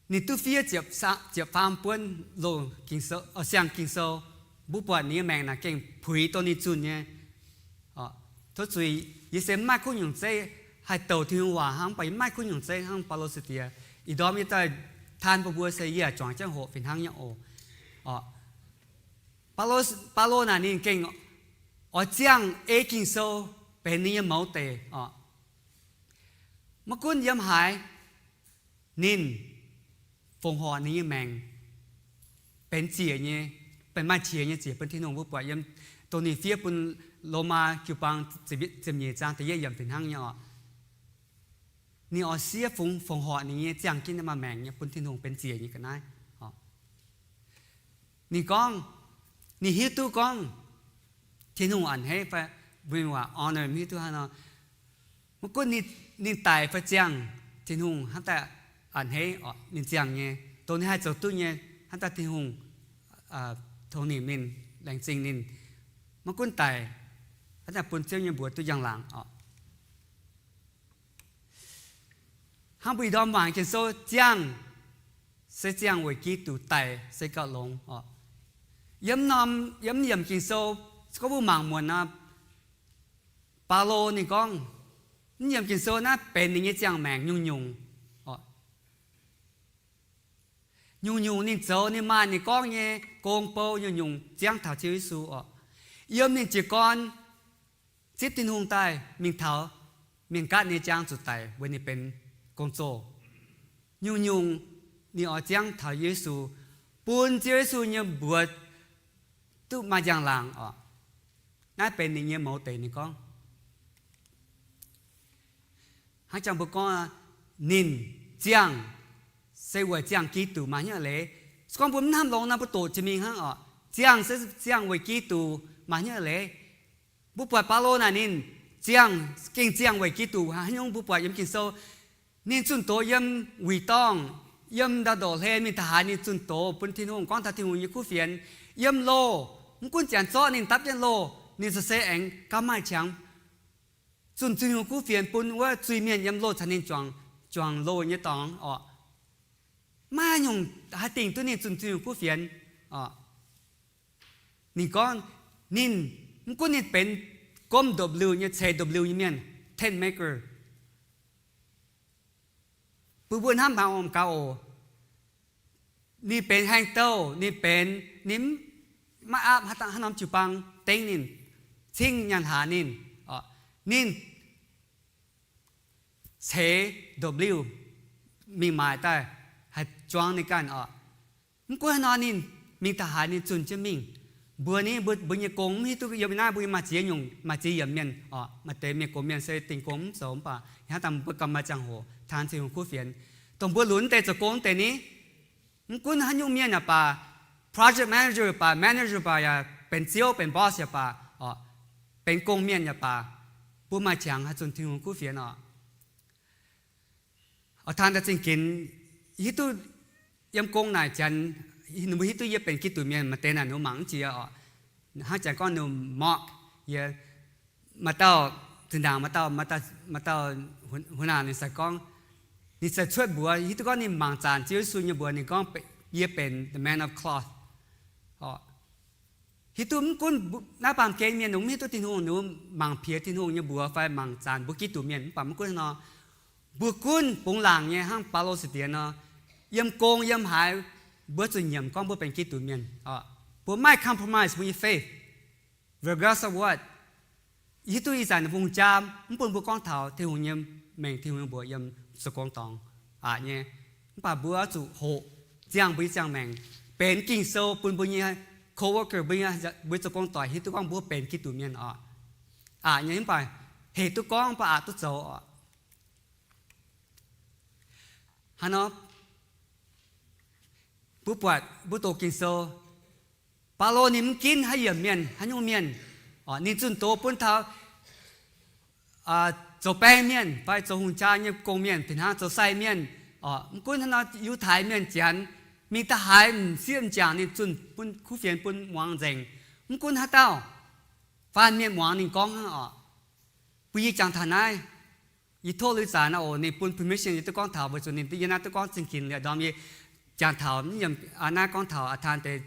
ninh duqv fiev ziepc faam buonv loz, siang Ging-Sou. Mbuo buatc ninh nyei maengc naaic gengh puix dongh ninh zunh nyei. Tov zuiz, yie se maiv kuv nyungc zeiv haih douc Tin-Hungh waac hnangv, mv baac yie maiv kuv nyungc zeiv hnangv Baulo sai-diex. Ih ndorm yie daaih taan bun mbuo se yie yaac juangc jienv hoqc fih hnangv nyei oc. Baulo naaic ninh gengh oix ziangh ei Ging-Sou benx ninh nyei mouz deic oc. Maiv gunv yiem haaix, ninh fongc horc ninh nyei maengc benx ziec nyei, benx maaih qiex nyei ziec bun Tin-Hungh. Mbuo buatc yiem dongh ninh fiev bun Lomaa jiu-baang ziepc nyeic zaang da'yietv yiemc fih hnangv nyei oc. Ninh oix siev fungx fongc horc ninh nyei ziangh jienv maaih maengc nyei bun Tin-Hungh benx ziec nyei ga'naaiv. Ninh gorngv, ninh hiuv duqv gorngv Tin-Hungh a'hneiv fai, mbuo mingh waac honor, mv hiuv duqv hnangv nor. Maiv gunv ninh daic fai ziangh, Tin-Hungh hnamv daaih a'hneiv oc, ninh ziangh nyei, dongh ninh haih zoux duqv nyei, hnamv daaih Tin-Hungh tongx ninh, ninh laengz zingh ninh. Maiv gunv daic, hnamv daaih bun Ziouv nyei mbuox duqv njang-laangc oc. Hnangv mbuo ih ndorm mangc Ging-Sou, ziangh se ziangh weic Giduc daic se gauh longx oc. Yiem norm, yiem yiemc Ging-Sou, se gorngv mbuo mangc muonc nor, Baulo ninh gorngv, mv yiemc Ging-Sou naaiv benx ninh nyei ziangh maengc nyungc-nyungc oc. Nyungc-nyungc ninh zoux, ninh maaih ninh gorngv nyei gong bou nyungc-nyungc ziangv taux Ziouv Yesu oc. Yiem ninh jiez gorn zipv Tin-Hungh daaih mingh taux mienh gaatv nyei jaang zuqc daic weic ninh benx gong-zoh. Nyungc-nyungc ninh oix ziangv taux Yesu, bun Ziouv Yesu nyei mbuox duqv maaih njang-laangc oc. Naaiv benx ninh nyei mouz deic, ninh gorngv. Hnangv jangx mbuo gorngv, ninh ziangh se weic ziangh Giduc maaih hnyouv leiz. Se gorngv mbuo mv hnamv longx nor, mbuo doqc jiex mingh hnangv oc. Ziangh se ziangh weic Giduc maaih hnyouv leiz. Mbuo buatc Baulo naaic ninh ziangh, gengh ziangh weic Giduc. Haaix nyungc mbuo buatc yiem Ging-Sou, ninh zunh doz yiem wuic dorngh, yiem ndau-ndoqc hlen mingh da'haaix ninh zunh doz bun Tin-Hungh, gorngv taux Tin-Hungh nyei kuv fienx, yiem loh. Mv gunv janx zorqv ninh dapv jienv loh, ninh se se aengx gauh maaih qangx zunh Tin-Hungh kuv fienx bun wuov zuiz-mienh yiem loh caux ninh juangc, juangc loh nyei dorngx oc. Maiv nyungc haih dingh duqv ninh zunh Tin-Hungh kuv fienx oc. Ninh gorngv, ninh, mv gunv ninh benx gomv ndopv-liuh nyei, ceix ndopv-liuh nyei mienh, tent maker. Bun mbuo hnamv hnaangx orqc, gaux oc. Ninh benx haeng douh, ninh benx, ninh maiv aapv haaix norm jiu-baang dengv ninh, cingv nyaanh hlaax ninh. Ninh ceix ndopv-liuh mingh maaic daaih, haih juangv ninh ganh oc. Mv gunv haaix nor ninh mingh da'haaix ninh zunh jienv mingh. Mbuo ni, mbuo, mbuo nyei gong mv hiuv duqv yiem naaiv, mbuo nyei maaih ziex nyungc, maaih ziex yiemc mienh oc. Maaih deix mienh gox mienh se dingh gong mv zoux, mv baac hnangv dangh mbuo gauh maaih ziangh hoc taan Tin-Hungh kuv fienx, dongh mbuo lunx deix zoux gong deix ni. Mv gunv haaix nyungc mienh yaac baac, project manager baac, manager baac, yaac benx ziouv, benx boss yaac baac oc, benx gong-mienh yaac baac, mbuo maaih qangx haih zunh Tin-Hungh kuv fienx oc. Oix taan daaih zingh ginx, hiuv duqv yiem gong naaic janx, ninh mbuo hiuv duqv yie benx Giduc mienh, maaih deix naaic ninh mbuo mangc mv jiex oc. Hnangv janx gorngv ninh mbuo mborqv yie. Maaih dauh zinh ndaangc, maaih dauh, maaih dauh, maaih dauh หัวหน้า ninh se gorngv, ninh se cuotv mbuox, hiuv duqv gorngv ninh mangc zaanc Ziouv Yesu nyei mbuox, ninh gorngv, yie benx the man of cloth. Hiuv duqv mv gunv naaiv baamh gen mienh ninh mbuo mv hiuv duqv Tin-Hungh, ninh mbuo mangc piex Tin-Hungh nyei mbuox fai mangc zaanc mbuo Giduc mienh, mv baac mv gunv haaix nor, mbuo gunv bungx laangc nyei hnangv Baulo sitc diex nor, yiem gong yiem haaix, mbuo zuqc nyiemc gorngv mbuo benx Giduc mienh. Mbuo maiv compromise mbuo nyei faith regardless of what. Hiuv duqv ih zanc ninh mbuo hungh jaa mv bun mbuo gorngv taux Tin-Hungh nyei mengh, Tin-Hungh nyei mbuox yiem zoux gong dorngx aqc nyei. Mv baac mbuo oix zuqc hoqc ziangh mbuo nyei ziangh maengc, benx Ging-Sou bun mbuo nyei coworker, mbuo nyei, mbuo nyei zoux gong doic hiuv duqv gorngv mbuo benx Giduc mienh oc. Aqc nyei mv baac hec duqv gorngv, mv baac aqc duqv zoux oc. Hnangv nor, mbuo buatc, mbuo doqc Ging-Sou, Baulo ninh mv ginv haaix yiemc mienh, haaix nyungc mienh, ninh zunh doz bun taux zoux baeng mienh fai zoux hungh jaa nyei gong-mienh, fih hnangv zoux sai mienh, mv gunv hnangv nor Yiutai mienh, Janx, mingh da'haaix m'sieqv m'jangc ninh zunh bun kuv fienx bun muangx nzengc. Mv gunv haaix dauh, faanh mienh muangx ninh gorngv hnangv oc. Bun yie jangx taux naaiv, yie tov lui zanc naaiv oc, ninh bun permission yie duqv gorngv taux, weic zuqc ninh yiem naaiv duqv gorngv zingh ginx liuz ndorm yie jangx taux, naaiv gorngv taux aa taan deix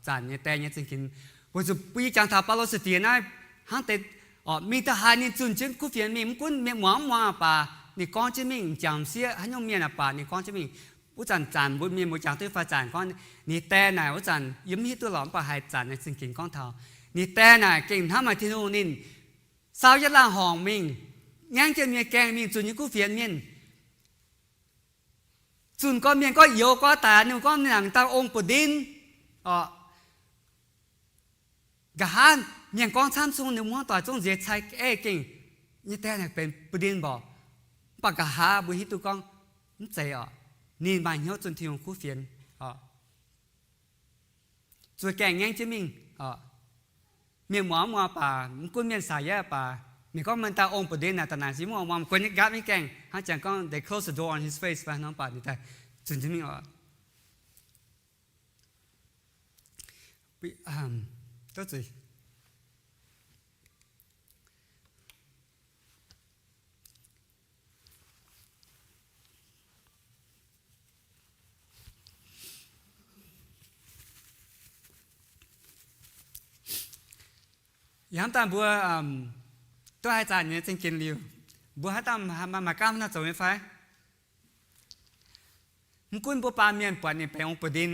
zanc nyei die nyei zingh ginx. Weic zuqc bun yie jangx taux Baulo sitc diex naaiv hnangv deix, mingh da'haaix ninh zunh jienv kuv fienx mingh, mv gunv mienh muangx mv muangx baac ninh gorngv jienv mingh, m'jangc m'sieqv haaix nyungc mienh aqv baac ninh gorngv jienv mingh. Wuov zanc zanc mbuo mienh mbuo jangx duqv fai zanc gorngv ninh die naaic, wuov zanc yie mv hiuv duqv lorqc, mv baac haiz zanc nyei zingh ginx gorngv taux ninh die naaic gengh hnamv haic Tin-Hungh, ninh saau yietc laangh horngc mingh, ngaengv jienv mienh gaengh mingh zunh nyei kuv fienx mienh. Zunh gorngv mienh gorngv youx gorngv daic, ninh gorngv ninh naaic dauh ong buoz-ndin oc. Nqa'haav mienh gorngv camv zungv ninh mbuo hmuangv doic zungv nziex cai ei gengh nyei die naaic benx buoz-ndin mborqc. Mv baac nqa'haav mbuo hiuv duqv gorngv mv zeiz oc. Ninh maaih hnyouv zunh Tin-Hungh kuv fienx oc. Zueih gaengh ngaengv jienv mingh oc. Mienh muangx mv muangx baac, mv gunv mienh saac yaac baac, mienh gorngv mienh dauh ong buoz-ndin naaic daaih naaic se mv muangx, muangx guon nyei nqaapv nyei gaengh hnangv janx gorngv they close the door on his face fai hnangv baac ninh daaih zunh jienv mingh oc. Yie hnamv daaih mbuo duqv haaix zanc nyei zingh ginx liuz, mbuo haaix dauh maaih, maaih, maaih gaamv nor zoux nyei fai? Mv gunv mbuo baamh mienh buatc ninh benx ong buoz-ndin,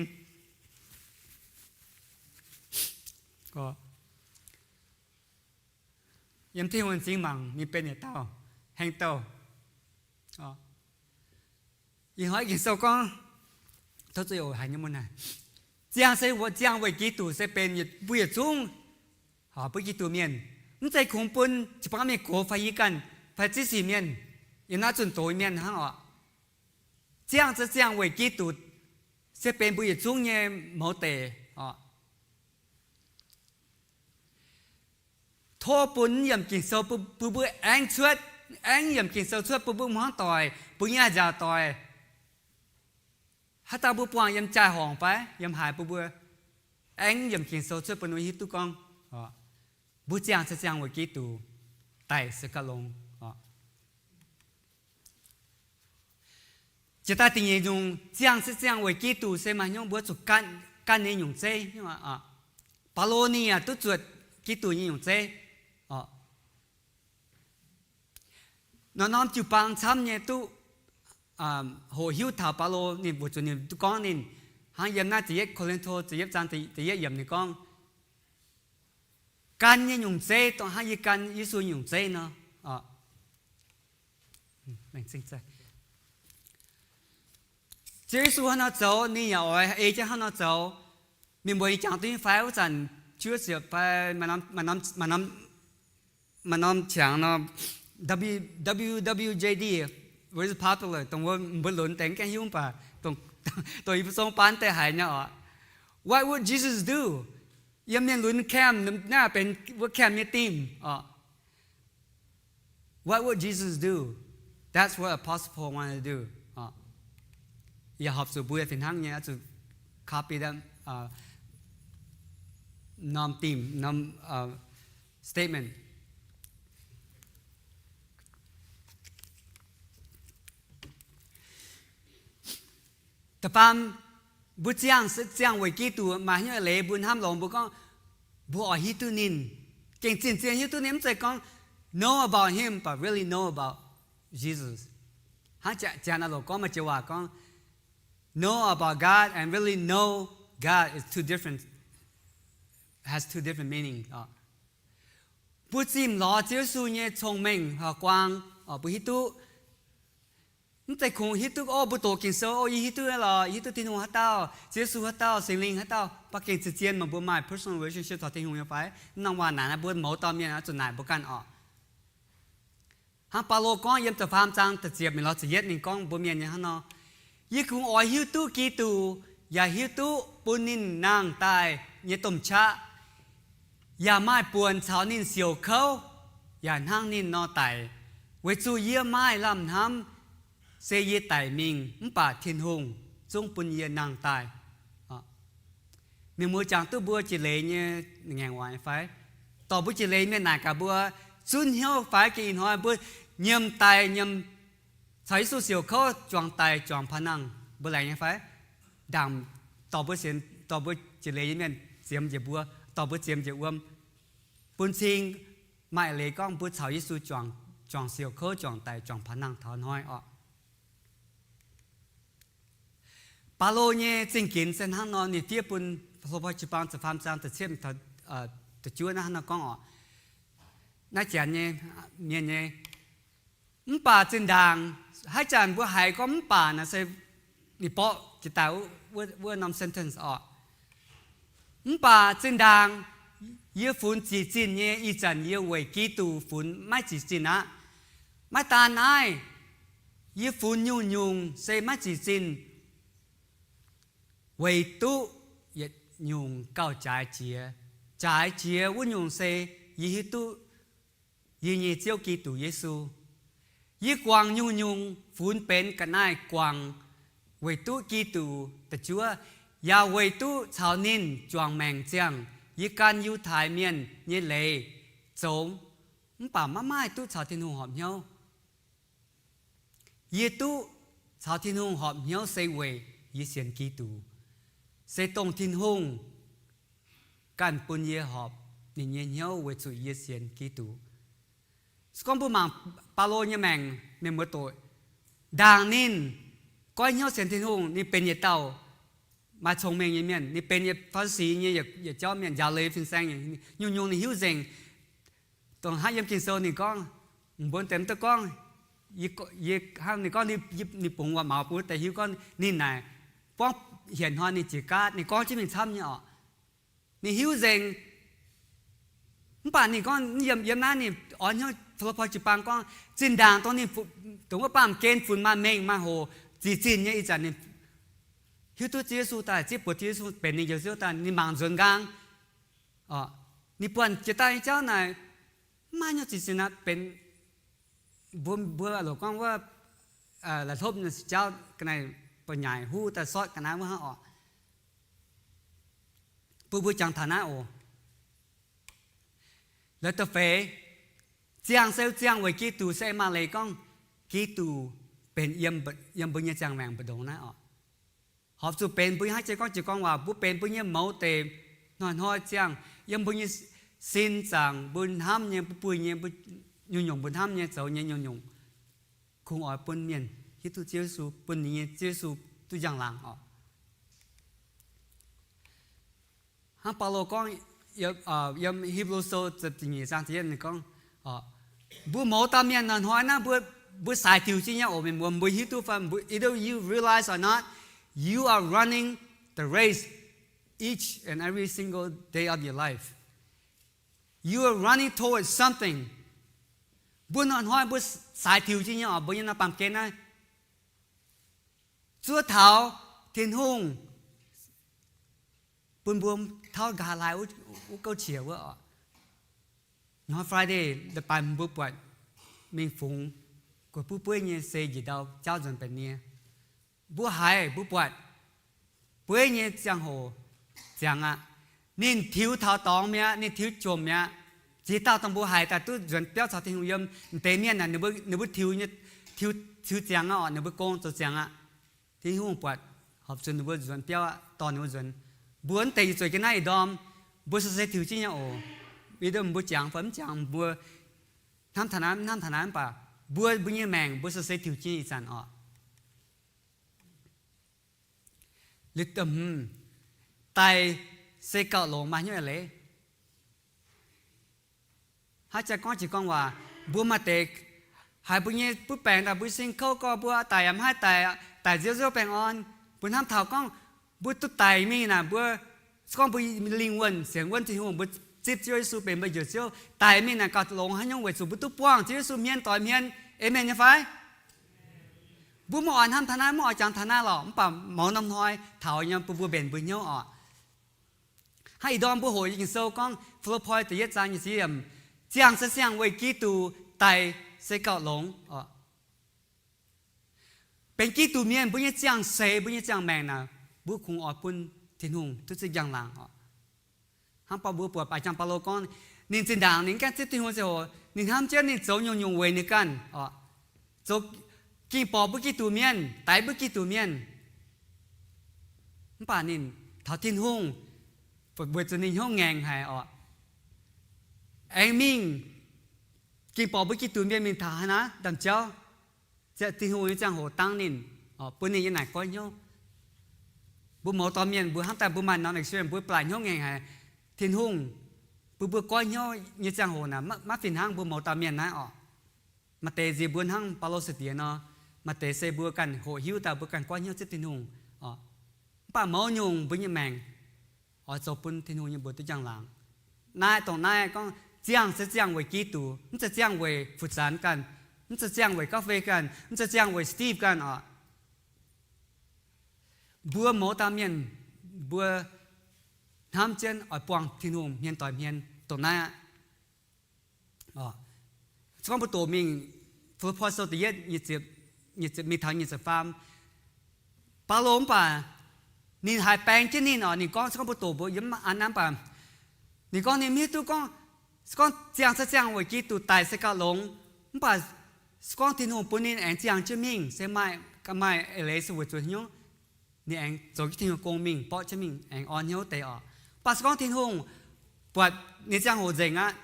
yiem Tin-Hungh m'zing mangc ninh benx yietc dauh heng douh. Ih hnoi Ging-Sou gorngv, tov zuqc haiz nyei mun naaic, ziangh se ziangh weic Giduc se benx mbuo yietc zungv Bun Giduc mienh, mv zeiz kungx bun jiu-baang mienh gox fai yie ganh fai ziex sic mienh, yiem naaiv zunh doz mienh hnangv oc. Ziangh se ziangh weic Giduc, se benx mbuo yietc zungv nyei mouz deic oc. Tov bun yiemc Ging-Sou bun mbuo aengv cuotv, aengv yiemc Ging-Sou cuotv bun mbuo hmuangv doic, mbuo nyei nzaaux doic. Haaix dauh mbuo buangh yiem jaai-horngc fai yiem haaix, bun mbuo aengv yiemc Ging-Sou cuotv bun mbuo hiuv duqv gorngv mbuo ziangh se ziangh weic Giduc, daic se gauh longx. Jiex daaih da'nyeic nyungc, ziangh se ziangh weic Giduc se maaih hnyouv mbuo zuqc ganh nyei nyungc zeiv. Baulo ninh yaac duqv zuotc Giduc nyei nyungc zeiv. Norm-norm jiu-baang camv nyei duqv hoqc hiuv taux Baulo ninh weic zuqc ninh duqv gorngv ninh hnangv yiem naaiv ziepc yietv Ko^lin^to ziepc yietv zaang da'yietv yiemc ninh gorngv, gan nyei nyungc zeiv dongh hnangv yie gan Yesu nyei nyungc zeiv nor. Ziouv Yesu hnangv nor zoux, ninh yaac oix ei jienv hnangv nor zoux. Mienh mbuo nyei jangx duqv nyei fai? Wuov zanc Joseph fai maaih norm qangx nor, W W J D, very popular, dongh mbuo lunx deix mv gaengh hiuv, mv baac dongh yie mbuo zong baan deix haiz nyei oc. What would Jesus do? Yiem mienh lunx camp naaiv benx wuov camp nyei theme oc. What would Jesus do? That's what Apostle Paul wanted to do. Yaac horpc zuqc mbuo fih hnangv nyei oix zuqc copy them, norm theme, norm statement. Da'faam, mbuo ziangh se ziangh weic Giduc. Maaih hnyouv leiz mbuo hnamv longx mbuo gorngv mbuo oix hiuv duqv ninh, gengh zinh zien hiuv duqv ninh. Mv zeiz gorngv know about him but really know about Jesus. Hnangv janx aah loc gorngv maaih joux waac gorngv, know about God and really know God is two different, has two different meanings. Mbuo zimh lorz Ziouv Yesu nyei cong-mengh, hauv guang, mbuo hiuv duqv. Mv zeiz kungx hiuv duqv, o, mbuo doqc Ging-Sou, o, yie hiuv duqv lorqc, hiuv duqv Tin-Hungh haaix dauh, Ziouv Yesu haaix dauh, Singx Lingh haaix dauh, mv baac gengh zinh zien mangc mbuo maaih personal relationship caux Tin-Hungh nyei fai? Mv nangc waac naaic, mbuo mouz dauh mienh oix zuqc naaic mbuo ganh oc. Hnangv Baulo gorngv yiem da'faam zaang da'ziepc mingh lorz ziepc yietv ninh gorngv mbuo mienh nyei hnangv nor, yie kungx oix hiuv duqv Giduc, yaac hiuv duqv bun ninh nangh daaih nyei domh qaqv, yaac maaih buonc caux ninh siouc kouv, yaac hnangv ninh nor daic, weic zuqc yie maaih lamh hnamv se yie daic mingh, mv baac Tin-Hungh zungv bun yie nangh daaih. Mienh muoz jangx duqv mbuo jiex leiz nyei ngaengc waac fai? Dorh mbuo jiex leiz mienh naaic gaax mbuo, zunv hnyouv fai? Ga'naaiv ih hnoi mbuo nyiemc daic, nyiemc caux Yesu siouc kouv, juangc daic juangc paav nangh, mbuo laengz nyei fai? Ndaangc dorh mbuo sienx, dorh mbuo jiex leiz nyei mienh ziemx njiec mbuo, dorh mbuo ziemx njiec wuom, bun cing maaih leiz gorngv mbuo caux Yesu juangc siouc kouv, juangc daic juangc paav nangh taux hnoi oc. Baulo nyei zingh ginx se hnangv nor, ninh fiev bun Hlo Boi Jiu-Baang da'faam zaang da'cietv, da'juov naaiv hnangv nor gorngv oc. Naaiv Janx nyei, Mienh nyei. Mv baac zinh ndaangc, haaix zanc mbuo haiz gorngv mv baac naaic se ninh borqv jiex daaih wuov norm sentence oc. Mv baac zinh ndaangc yie funx zic zinh nyei, ih zanc yie weic Giduc funx maiv zic zinh aqv. Maiv daan naaiv, yie funx nyungc-nyungc se maiv zic zinh, weic duqv yietc nyungc gauh jaaix jiex. Jaaix jiex wuov nyungc se yie hiuv duqv yie nyei Ziouv Giduc Yesu. Yie guangc nyungc-nyungc funx benx ga'naaiv guangc weic duqv Giduc da'juov, yaac weic duqv caux ninh juangc maengc ziangh yie gan Yiutai Mienh nyei leiz zoux, mv baac maiv maaih duqv caux Tin-Hungh horpc hnyouv. Yie duqv caux Tin-Hungh horpc hnyouv se weic yie sienx Giduc, se dongh Tin-Hungh ganh bun yie horpc ninh nyei hnyouv weic zuqc yie sienx Giduc. Se gorngv mbuo mangc Baulo nyei maengc, mienh muoz doic, ndaangc ninh goiv hnyouv sienx Tin-Hungh, ninh benx yietc dauh maaih cong-mengh nyei mienh, ninh benx yietc Faa^li^si nyei yietc jauv mienh, njaaux leiz fin-saeng, nyungc-nyungc ninh hiuv nzengc. Dongh hnangv yiem Ging-Sou ninh gorngv, mbuo deix mv duqv gorngv, yie, hnangv ninh gorngv, ninh bungx waac-maux bun wuov deix hiuv gorngv ninh naaic, buangv hienx hnoi ninh jiex gaatv, ninh gorngv jienv mingh camv nyei oc. Ninh hiuv nzengc, Mv baac ninh gorngv yiem, yiem naaiv ninh oix hnyouv Filipoi jiu-baang gorngv, zinh ndaangc dongh ninh, dongh wuov baamh gen funx maaih mengh maaih hoc zic zinh nyei ih zanc ninh hiuv duqv Ziouv Yesu daaih, zieqv buoz Ziouv Yesu benx ninh Njoux Ziouv daaih, ninh mangc nzuonx nqaang. Ninh buatc jiex daaih nyei jauv naaic maiv maaih hnyouv zic zinh aqv. Benx mbuo, mbuo loc gorngv wuov, la'hlopv nyei jauv ga'naaiv, ba'nyaaic huv daaih sortv ga'naaiv wuov hnangv oc. Bun mbuo jangx taux naaiv oc. La'da'feix, ziangh se ziangh weic Giduc, se maa leiz gorngv Giduc benx yiem mbuo nyei ziangh maengc mbu'ndongx naaiv oc. Horpc zuqc benx mbuo nyei, hnangv jiex gorngv jiex gorngv waac, mbuo benx mbuo nyei mouz deix hnoi-hnoi ziangh yiem mbuo nyei sin zaangc, mbuo hnamv nyei, mbuo buih nyei, mbuo nyungc-nyungc mbuo hnamv nyei, zoux nyei nyungc-nyungc, kungx oix bun mienh hiuv duqv Ziouv Yesu, bun ninh nyei Ziouv Yesu duqv njang-laangc oc. Hnangv Baulo gorngv yiem Hipv^lu Sou ziepc nyeic zaang ziepc yietv ninh gorngv, mbuo mouz dauh mienh hnoi-hnoi naaiv mbuo, mbuo saaix diuc jienv nyei oc. Mienh muoz, mbuo hiuv duqv fai, whether you realize or not, you are running the race each and every single day of your life. You are running towards something. Mbuo hnoi-hnoi mbuo saaix diuc jienv nyei oc, mbuo nyei norm baamh gen naaiv zuov taux Tin-Hungh bun mbuo tauv nqa'haav laai wuov gouv qiex wuov oc. Hnoi Friday leiz-baaix mbuo buatc mingh fungx gu'buov bueiv nyei se njiec ndau jaauv nzuonx benx nie. Mbuo haiz mbuo buatc bueiv nyei ziangh hoc ziangx aqv. Ninh tiux taux dorngx mi'aqv, ninh tiux jomc mi'aqv. Ziex dauh dongh mbuo haiz daaih duqv nzuonx biauv caux Tin-Hungh yiem m'deix mienh aah, ninh mbuo tiux, tiux ziangx aqv oc, ninh mbuo gong zoux ziangx aqv. Tin-Hungh buatc horpc zuqc ninh mbuo nzuonx biauv aqv, dorh ninh mbuo nzuonx. Mbuo mv deix yietc zueiz jienv naaiv ih ndorm, mbuo se se tiux jienv nyei oc. Mbuo jangx fai mv jangx, mbuo hnamv taux naaiv, mv hnamv taux naaiv, mv baac mbuo, mbuo nyei maengc mbuo se se tiux jienv ih zanc oc. Daic se gauh longx maaih hnyouv eix leiz. Hnangv jaa gorngv jiex gorngv waac, mbuo maaih deix haiz mbuo nyei butv baengc daaih mbuo sin kouv gorx, mbuo daic yaac mv haih daic, daic nziouv nziouv baengh orn. Mbuo hnamv taux gorngv mbuo duqv daic mingh naaic, mbuo se gorngv mbuo lingh wuonh sienx wuonv Tin-Hungh, mbuo zipv Ziouv Yesu benx mbuo njoux Ziouv, daic mingh naaic gauh longx haaix nyungc weic zuqc mbuo duqv buangh Ziouv Yesu hmien doix hmien. Aamen nyei fai? Mbuo maiv oix hnamv taux naaiv, maiv oix jangx taux naaiv lorqc, mv baac mouz norm hnoi taux nyei bun mbuo mbenc mbuo hnyouv oc. Hnangv ih ndorm mbuo hoqc nyei Ging-Sou gorngv, Filipoi da'yietv zaang nyei ziepc yietv yiemc, ziangh se ziangh weic Giduc, daic se gauh longx oc. Benx Giduc mienh mbuo nyei ziangh seix, mbuo nyei ziangh maengc naaic, mbuo kungx oix bun Tin-Hungh duqv zipv njang-laangc oc. Hnangv baac mbuo buatc baaix jangx Baulo gorngv, ninh zinh ndaangc ninh mv gaengh zipv Tin-Hungh ziangh hoc, ninh hnamv jienv ninh zoux nyungc-nyungc weic ninh ganh oc. Zoux ging-borqc mbuo Giduc mienh, daix mbuo Giduc mienh. Mv baac ninh taux Tin-Hungh, weic zuqc ninh hnyouv ngaengc haic oc, aengx mingh ging-borqc mbuo Giduc mienh mingh taux haaix naaiv, ndaamv-jauv, Tin-Hungh nyei ziangh hoc dangv ninh, bun ninh yiem naaic goiv hnyouv. Mbuo mouz dorh mienh mbuo hnamv daaih mbuo maaih norm experience, mbuo ba'laqc hnyouv ngaengc haic. Tin-Hungh bun mbuo goiv hnyouv nyei ziangh hoc naaic maiv fih hnangv mbuo mouz dauh mienh naaiv oc. Maaih deix nziex mbuo hnangv Baulo sai-diex nor, maaih deix se mbuo ganh hoqc hiuv daaih mbuo ganh goiv hnyouv zipv Tin-Hungh oc. Mv baac mouz nyungc mbuo nyei maengc oix zoux bun Tin-Hungh nyei mbuox duqv njang-laangc. Naaiv dongh naaiv gorngv ziangh se ziangh weic Giduc, mv zeiz ziangh weic Fu-Zanx ganh, mv zeiz ziangh weic Gauv Fei ganh, mv zeiz ziangh weic Steve ganh oc. Mbuo mouz dauh mienh, mbuo hnamv jienv oix buangh Tin-Hungh hmien doix hmien dongh naaiv aqv. Se gorngv mbuo doqc mingh Filipoi Sou da'yietv, mingh taux nyic ziepc faam, Baulo mv baac ninh haiz baeng jienv ninh oc. Ninh gorngv se gorngv mbuo doqc mbuo yiem an naaiv mv baac ninh gorngv ninh mv hiuv duqv gorngv, se gorngv ziangh se ziangh weic Giduc, daic se gauh longx. Mv baac se gorngv Tin-Hungh bun ninh aengx ziangh jienv mingh se maaih, maaih eix leiz se weic zuqc hnyouv ninh aengx zoux jienv Tin-Hungh gong mingh, borqv jienv mingh aengx orn hnyouv deix oc. Mv baac se gorngv Tin-Hungh buatc ninh ziangh hoc nzengc aqv,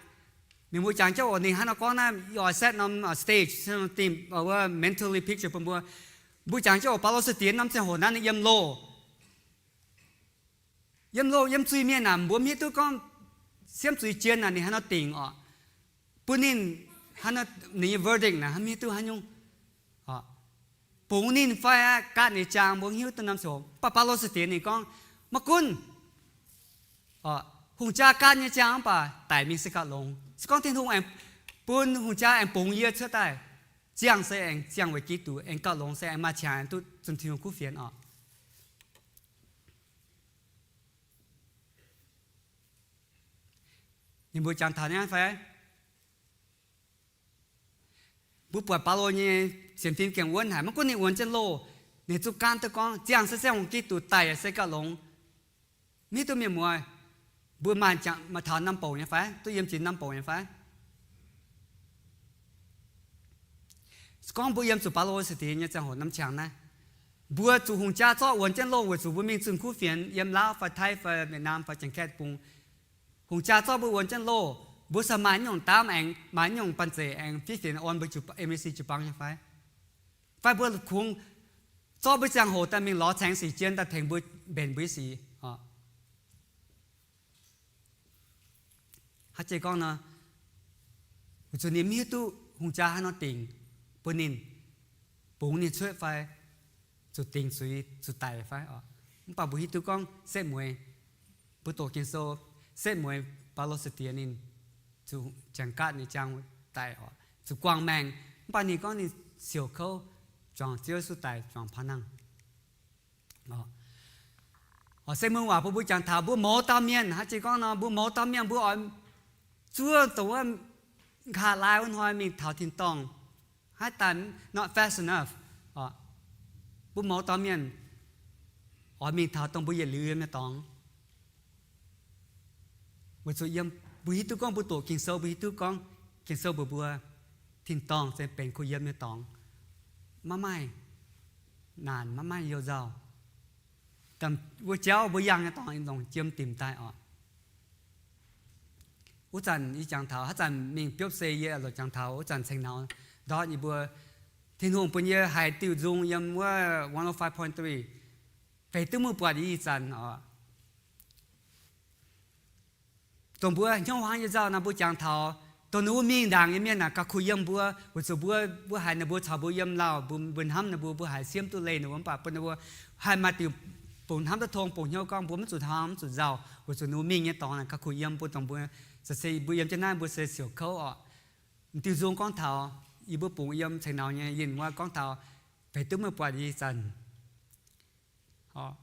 mienh mbuo jangx jienv oc, ninh hnangv nor gorngv naaiv, yie oix set norm stage, set norm theme, wuov mentally picture bun mbuo. Mbuo jangx jienv oc, Baulo sai-diex norm ziangh hoc naaiv ninh yiem loh, yiem loh yiem zuiz-mienh naaic, mbuo mv hiuv duqv gorngv siemv zuiz jien naaic ninh haaix nor dingc oc. Bun ninh haaix nor, ninh nyei verdict naaic mv hiuv duqv haaix nyungc, bungx ninh fai aqv, gaatv ninh jaang, mbuo mv hiuv duqv norm ziangh hoc. Mv baac Baulo sai-diex ninh gorngv, maiv gunv oc, Hungh jaa gaatv nyei ziangh mv baac daic mingh se gauh longx. Se gorngv Tin-Hungh aengx bun hungh jaa aengx bungx yie cuotv daaih, ziangh se aengx ziangh weic Giduc, aengx gauh longx se aengx maaih qangx aengx duqv zunh Tin-Hungh kuv fienx oc. Ninh mbuo jangx taux naaiv fai? Mbuo buatc Baulo nyei sienx fim gengh wuonv haic, maiv gunv ninh wuonx jienv loh, ninh zungv gaanv duqv gorngv, ziangh se ziangh weic Giduc, daic se gauh longx. Mv hiuv duqv mienh muoz, mbuo maaih taux norm bouc nyei fai? Duqv yiem jiex norm bouc nyei fai? Se gorngv mbuo yiem zuqc Baulo seix diex nyei ziangh hoc norm qangx naaiv, mbuo zuqc hungh jaa zorqv wuonx jienv loh weic zuqc mbuo mingh zunh kuv fienx yiem Laauv fai Taiv fai Vietnam fai Janx-Kaeqv deic-bung. Hungh jaa zorqv mbuo wuonx jienv loh, mbuo se maaih nyungc ndaamv aengx, maaih nyungc banh zeic aengx fiev fienx orn mbuo M A C jiu-baang nyei fai? Fai mbuo kungx zorqv mbuo ziangh hoc daaih mingh lorz caengx sic jien daaih tengx mbuo, mbenc mbuo nyei sic oc. Haaix jiex gorngv nor, weic zuqc ninh mv hiuv duqv hungh jaa haaix nor dingc bun ninh, bungx ninh cuotv fai zuqc dingc zuiz zuqc daic fai oc. Mv baac mbuo hiuv duqv gorngv setv mueiz, mbuo doqc Ging-Sou, setv mueiz Baulo seix diex ninh zuqc Janx-Kaeqv nyei ziangh daic oc, zuqc guangc maengc. Mv baac ninh gorngv ninh siouc kouv, juangc Ziouv Yesu daic juangc paa nangh. Se mbuo waac bun mbuo jangx taux mbuo mouz dauh mienh, haaix jiex gorngv nor, mbuo mouz dauh mienh mbuo oix zuov dongh wuov nqa'haav laai wuov hnoi mingh taux tin-dorngh, haaix daaih not fast enough. Mbuo mouz dauh mienh oix mingh taux dongh mbuo yietc liuz yiem nyei dorngx. Weic zuqc yiem mbuo hiuv duqv gorngv mbuo doqc Ging-Sou, mbuo hiuv duqv gorngv Ging-Sou mbuox mbuo, tin-dorngh se benx kuh yiem nyei dorngx, maiv maaih naanc, maiv maaih you-nzauh. Wuov jauv mbuo yangh nyei dorngx longc jiem dimc daaih oc. Wuov zanc yie jangx taux, haaix zanc mingh biopv-seix yie lorz jangx taux wuov zanc ceng naux ndortv yie mbuo, Tin-Hungh bun yie haiz diuh nzung yiem wuov one oh five point three, feix duqv mueiz buatc yie ih zanc oc. Dongh mbuo hnyouv hmuangx nyei nzauh naaic mbuo jangx taux, dongh ninh mbuo mingh ndaangc nyei mienh naaic gauh kuh yiem mbuo, weic zuqc mbuo, mbuo haiz ninh mbuo caux mbuo yiem lauh, mbuo, mbuo hnamv ninh mbuo, mbuo haiz siemv duqv leih ninh mbuo, mv baac bun ninh mbuo haih maaih diuc bungx hnamv duqv tong, bungx hnyouv gorngv mbuo maiv zuqc hnamv, maiv zuqc nzauh, weic zuqc ninh mbuo mingh nyei dorngx naaic gauh kuh yiem mbuo, dongh mbuo, se mbuo yiem jienv naaiv mbuo se siouc kouv oc. M'diuh nzung gorngv taux, yie mbuo bungx yiem ceng naux nyei yinh wuov gorngv taux, feix duqv mueiz buatc yie ih zanc oc.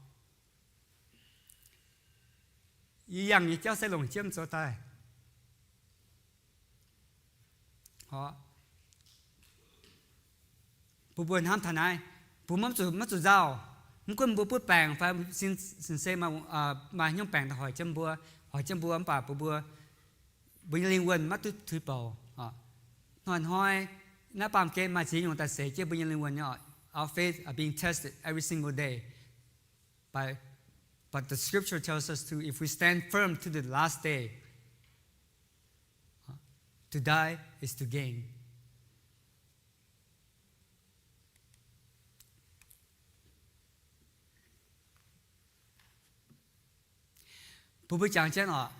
Yie yangh nyei jauv se longc jiem zoux daaih. Mbuo, mbuo hnamv taux naaiv, mbuo maiv zuqc, maiv zuqc nzauh. Mv gunv mbuo butv baengc fai sin, sin se maaih, maaih hnyouv baengc daaih hoic jienv mbuo, hoic jienv mbuo mv baac mbuo, mbuo, mbuo nyei lingh wuonh maiv duqv tuix bouc. Hnoi-hnoi naaiv baamh gen maaih ziex nyungc daaih seix jienv mbuo nyei lingh wuonh nyei oc. Our faith are being tested every single day. But, but the scripture tells us to, if we stand firm to the last day, to die is to gain. Bun mbuo jangx jienv oc,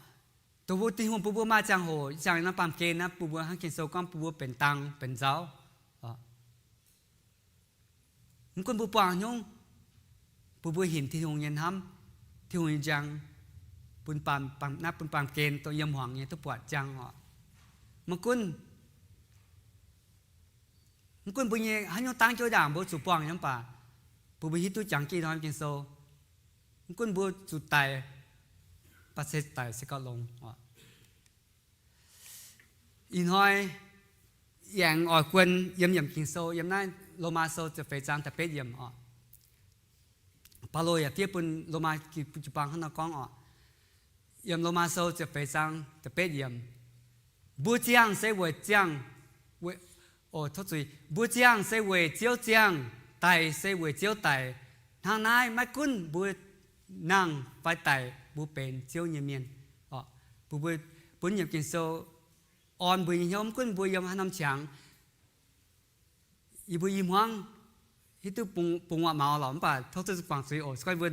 dongh mbuo Tin-Hungh bun mbuo maaih ziangh hoc, ih zanc norm baamh gen naaiv bun mbuo hnangv Ging-Sou gorngv bun mbuo benx dang benx nzauv. Mv gunv mbuo buangh hnyouv, bun mbuo hinc Tin-Hungh nyei hnamv, Tin-Hungh nyei njang, bun baamh, naaiv bun baamh gen dongh yiem hmuangx nyei duqv buatc njang oc. Maiv gunv, mv gunv mbuo nyei haaix nyungc dangv jienv ndaangc mbuo zuqc buangh nyei mv baac, bun mbuo hiuv duqv jangx jienv norm Ging-Sou. Mv gunv mbuo zuqc daic, mv baac se daic se gauh longx oc. Ih hnoi aengx oix guon yiem yiemc Ging-Sou yiem naaiv Lomaa Sou ziepc feix zaang da'betv yiemc oc. Baulo yaac fiev bun Lomaa jiu-baang hnangv nor gorngv oc. Yiem Lomaa Sou ziepc feix zaang da'betv yiemc, mbuo ziangh se weic ziangh, weic, o, tov zuiz, mbuo ziangh se weic Ziouv ziangh, daic se weic Ziouv daic. Hnangv naaiv maiv gunv mbuo nangh fai daic, mbuo benx Ziouv nyei mienh oc. Mbuo, mbuo bun yiemc Ging-Sou orn mbuo nyei hnyouv, mv gunv mbuo yiem haaix norm qangx. Yie mbuo i hmuangv hiuv duqv bungx waac-maux lorqc, mv baac tov zuqc guangc zuiz oc. Se gorngv mbuo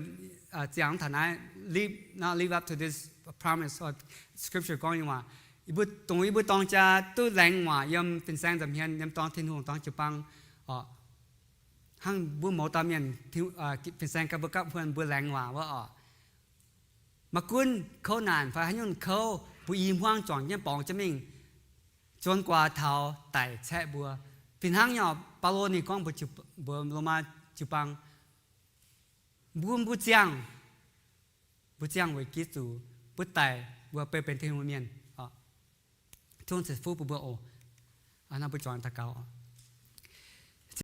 ziangh mv taux naaiv, live, not live up to this promise or scripture gorngv nyei waac, yie mbuo dongh yie mbuo dorng jaa duqv laengz waac yiem fin-saeng nza'hmien, yiem dorng Tin-Hungh, dorng jiu-baang oc. Hnangv mbuo mouz dauh mienh, fin-saeng ganh mbuo gapv huon mbuo laengz waac wuov oc. Maiv gunv kouv naanc fai haaix nyungc kouv, mbuo i hmuangv juangc jienv borngz jienv mingh, zuonx guaax taux daic caeqv mbuo. Fih hnangv nyei, Baulo ninh gorngv mbuox, mbuox Lomaa jiu-baang, mbuo, mbuo ziangh, mbuo ziangh weic Giduc, mbuo daic mbuo beu benx Tin-Hungh mienh. Tov Tin-Hungh ceix fuqv bun mbuo oc. Naaiv mbuo juangc daux gaux.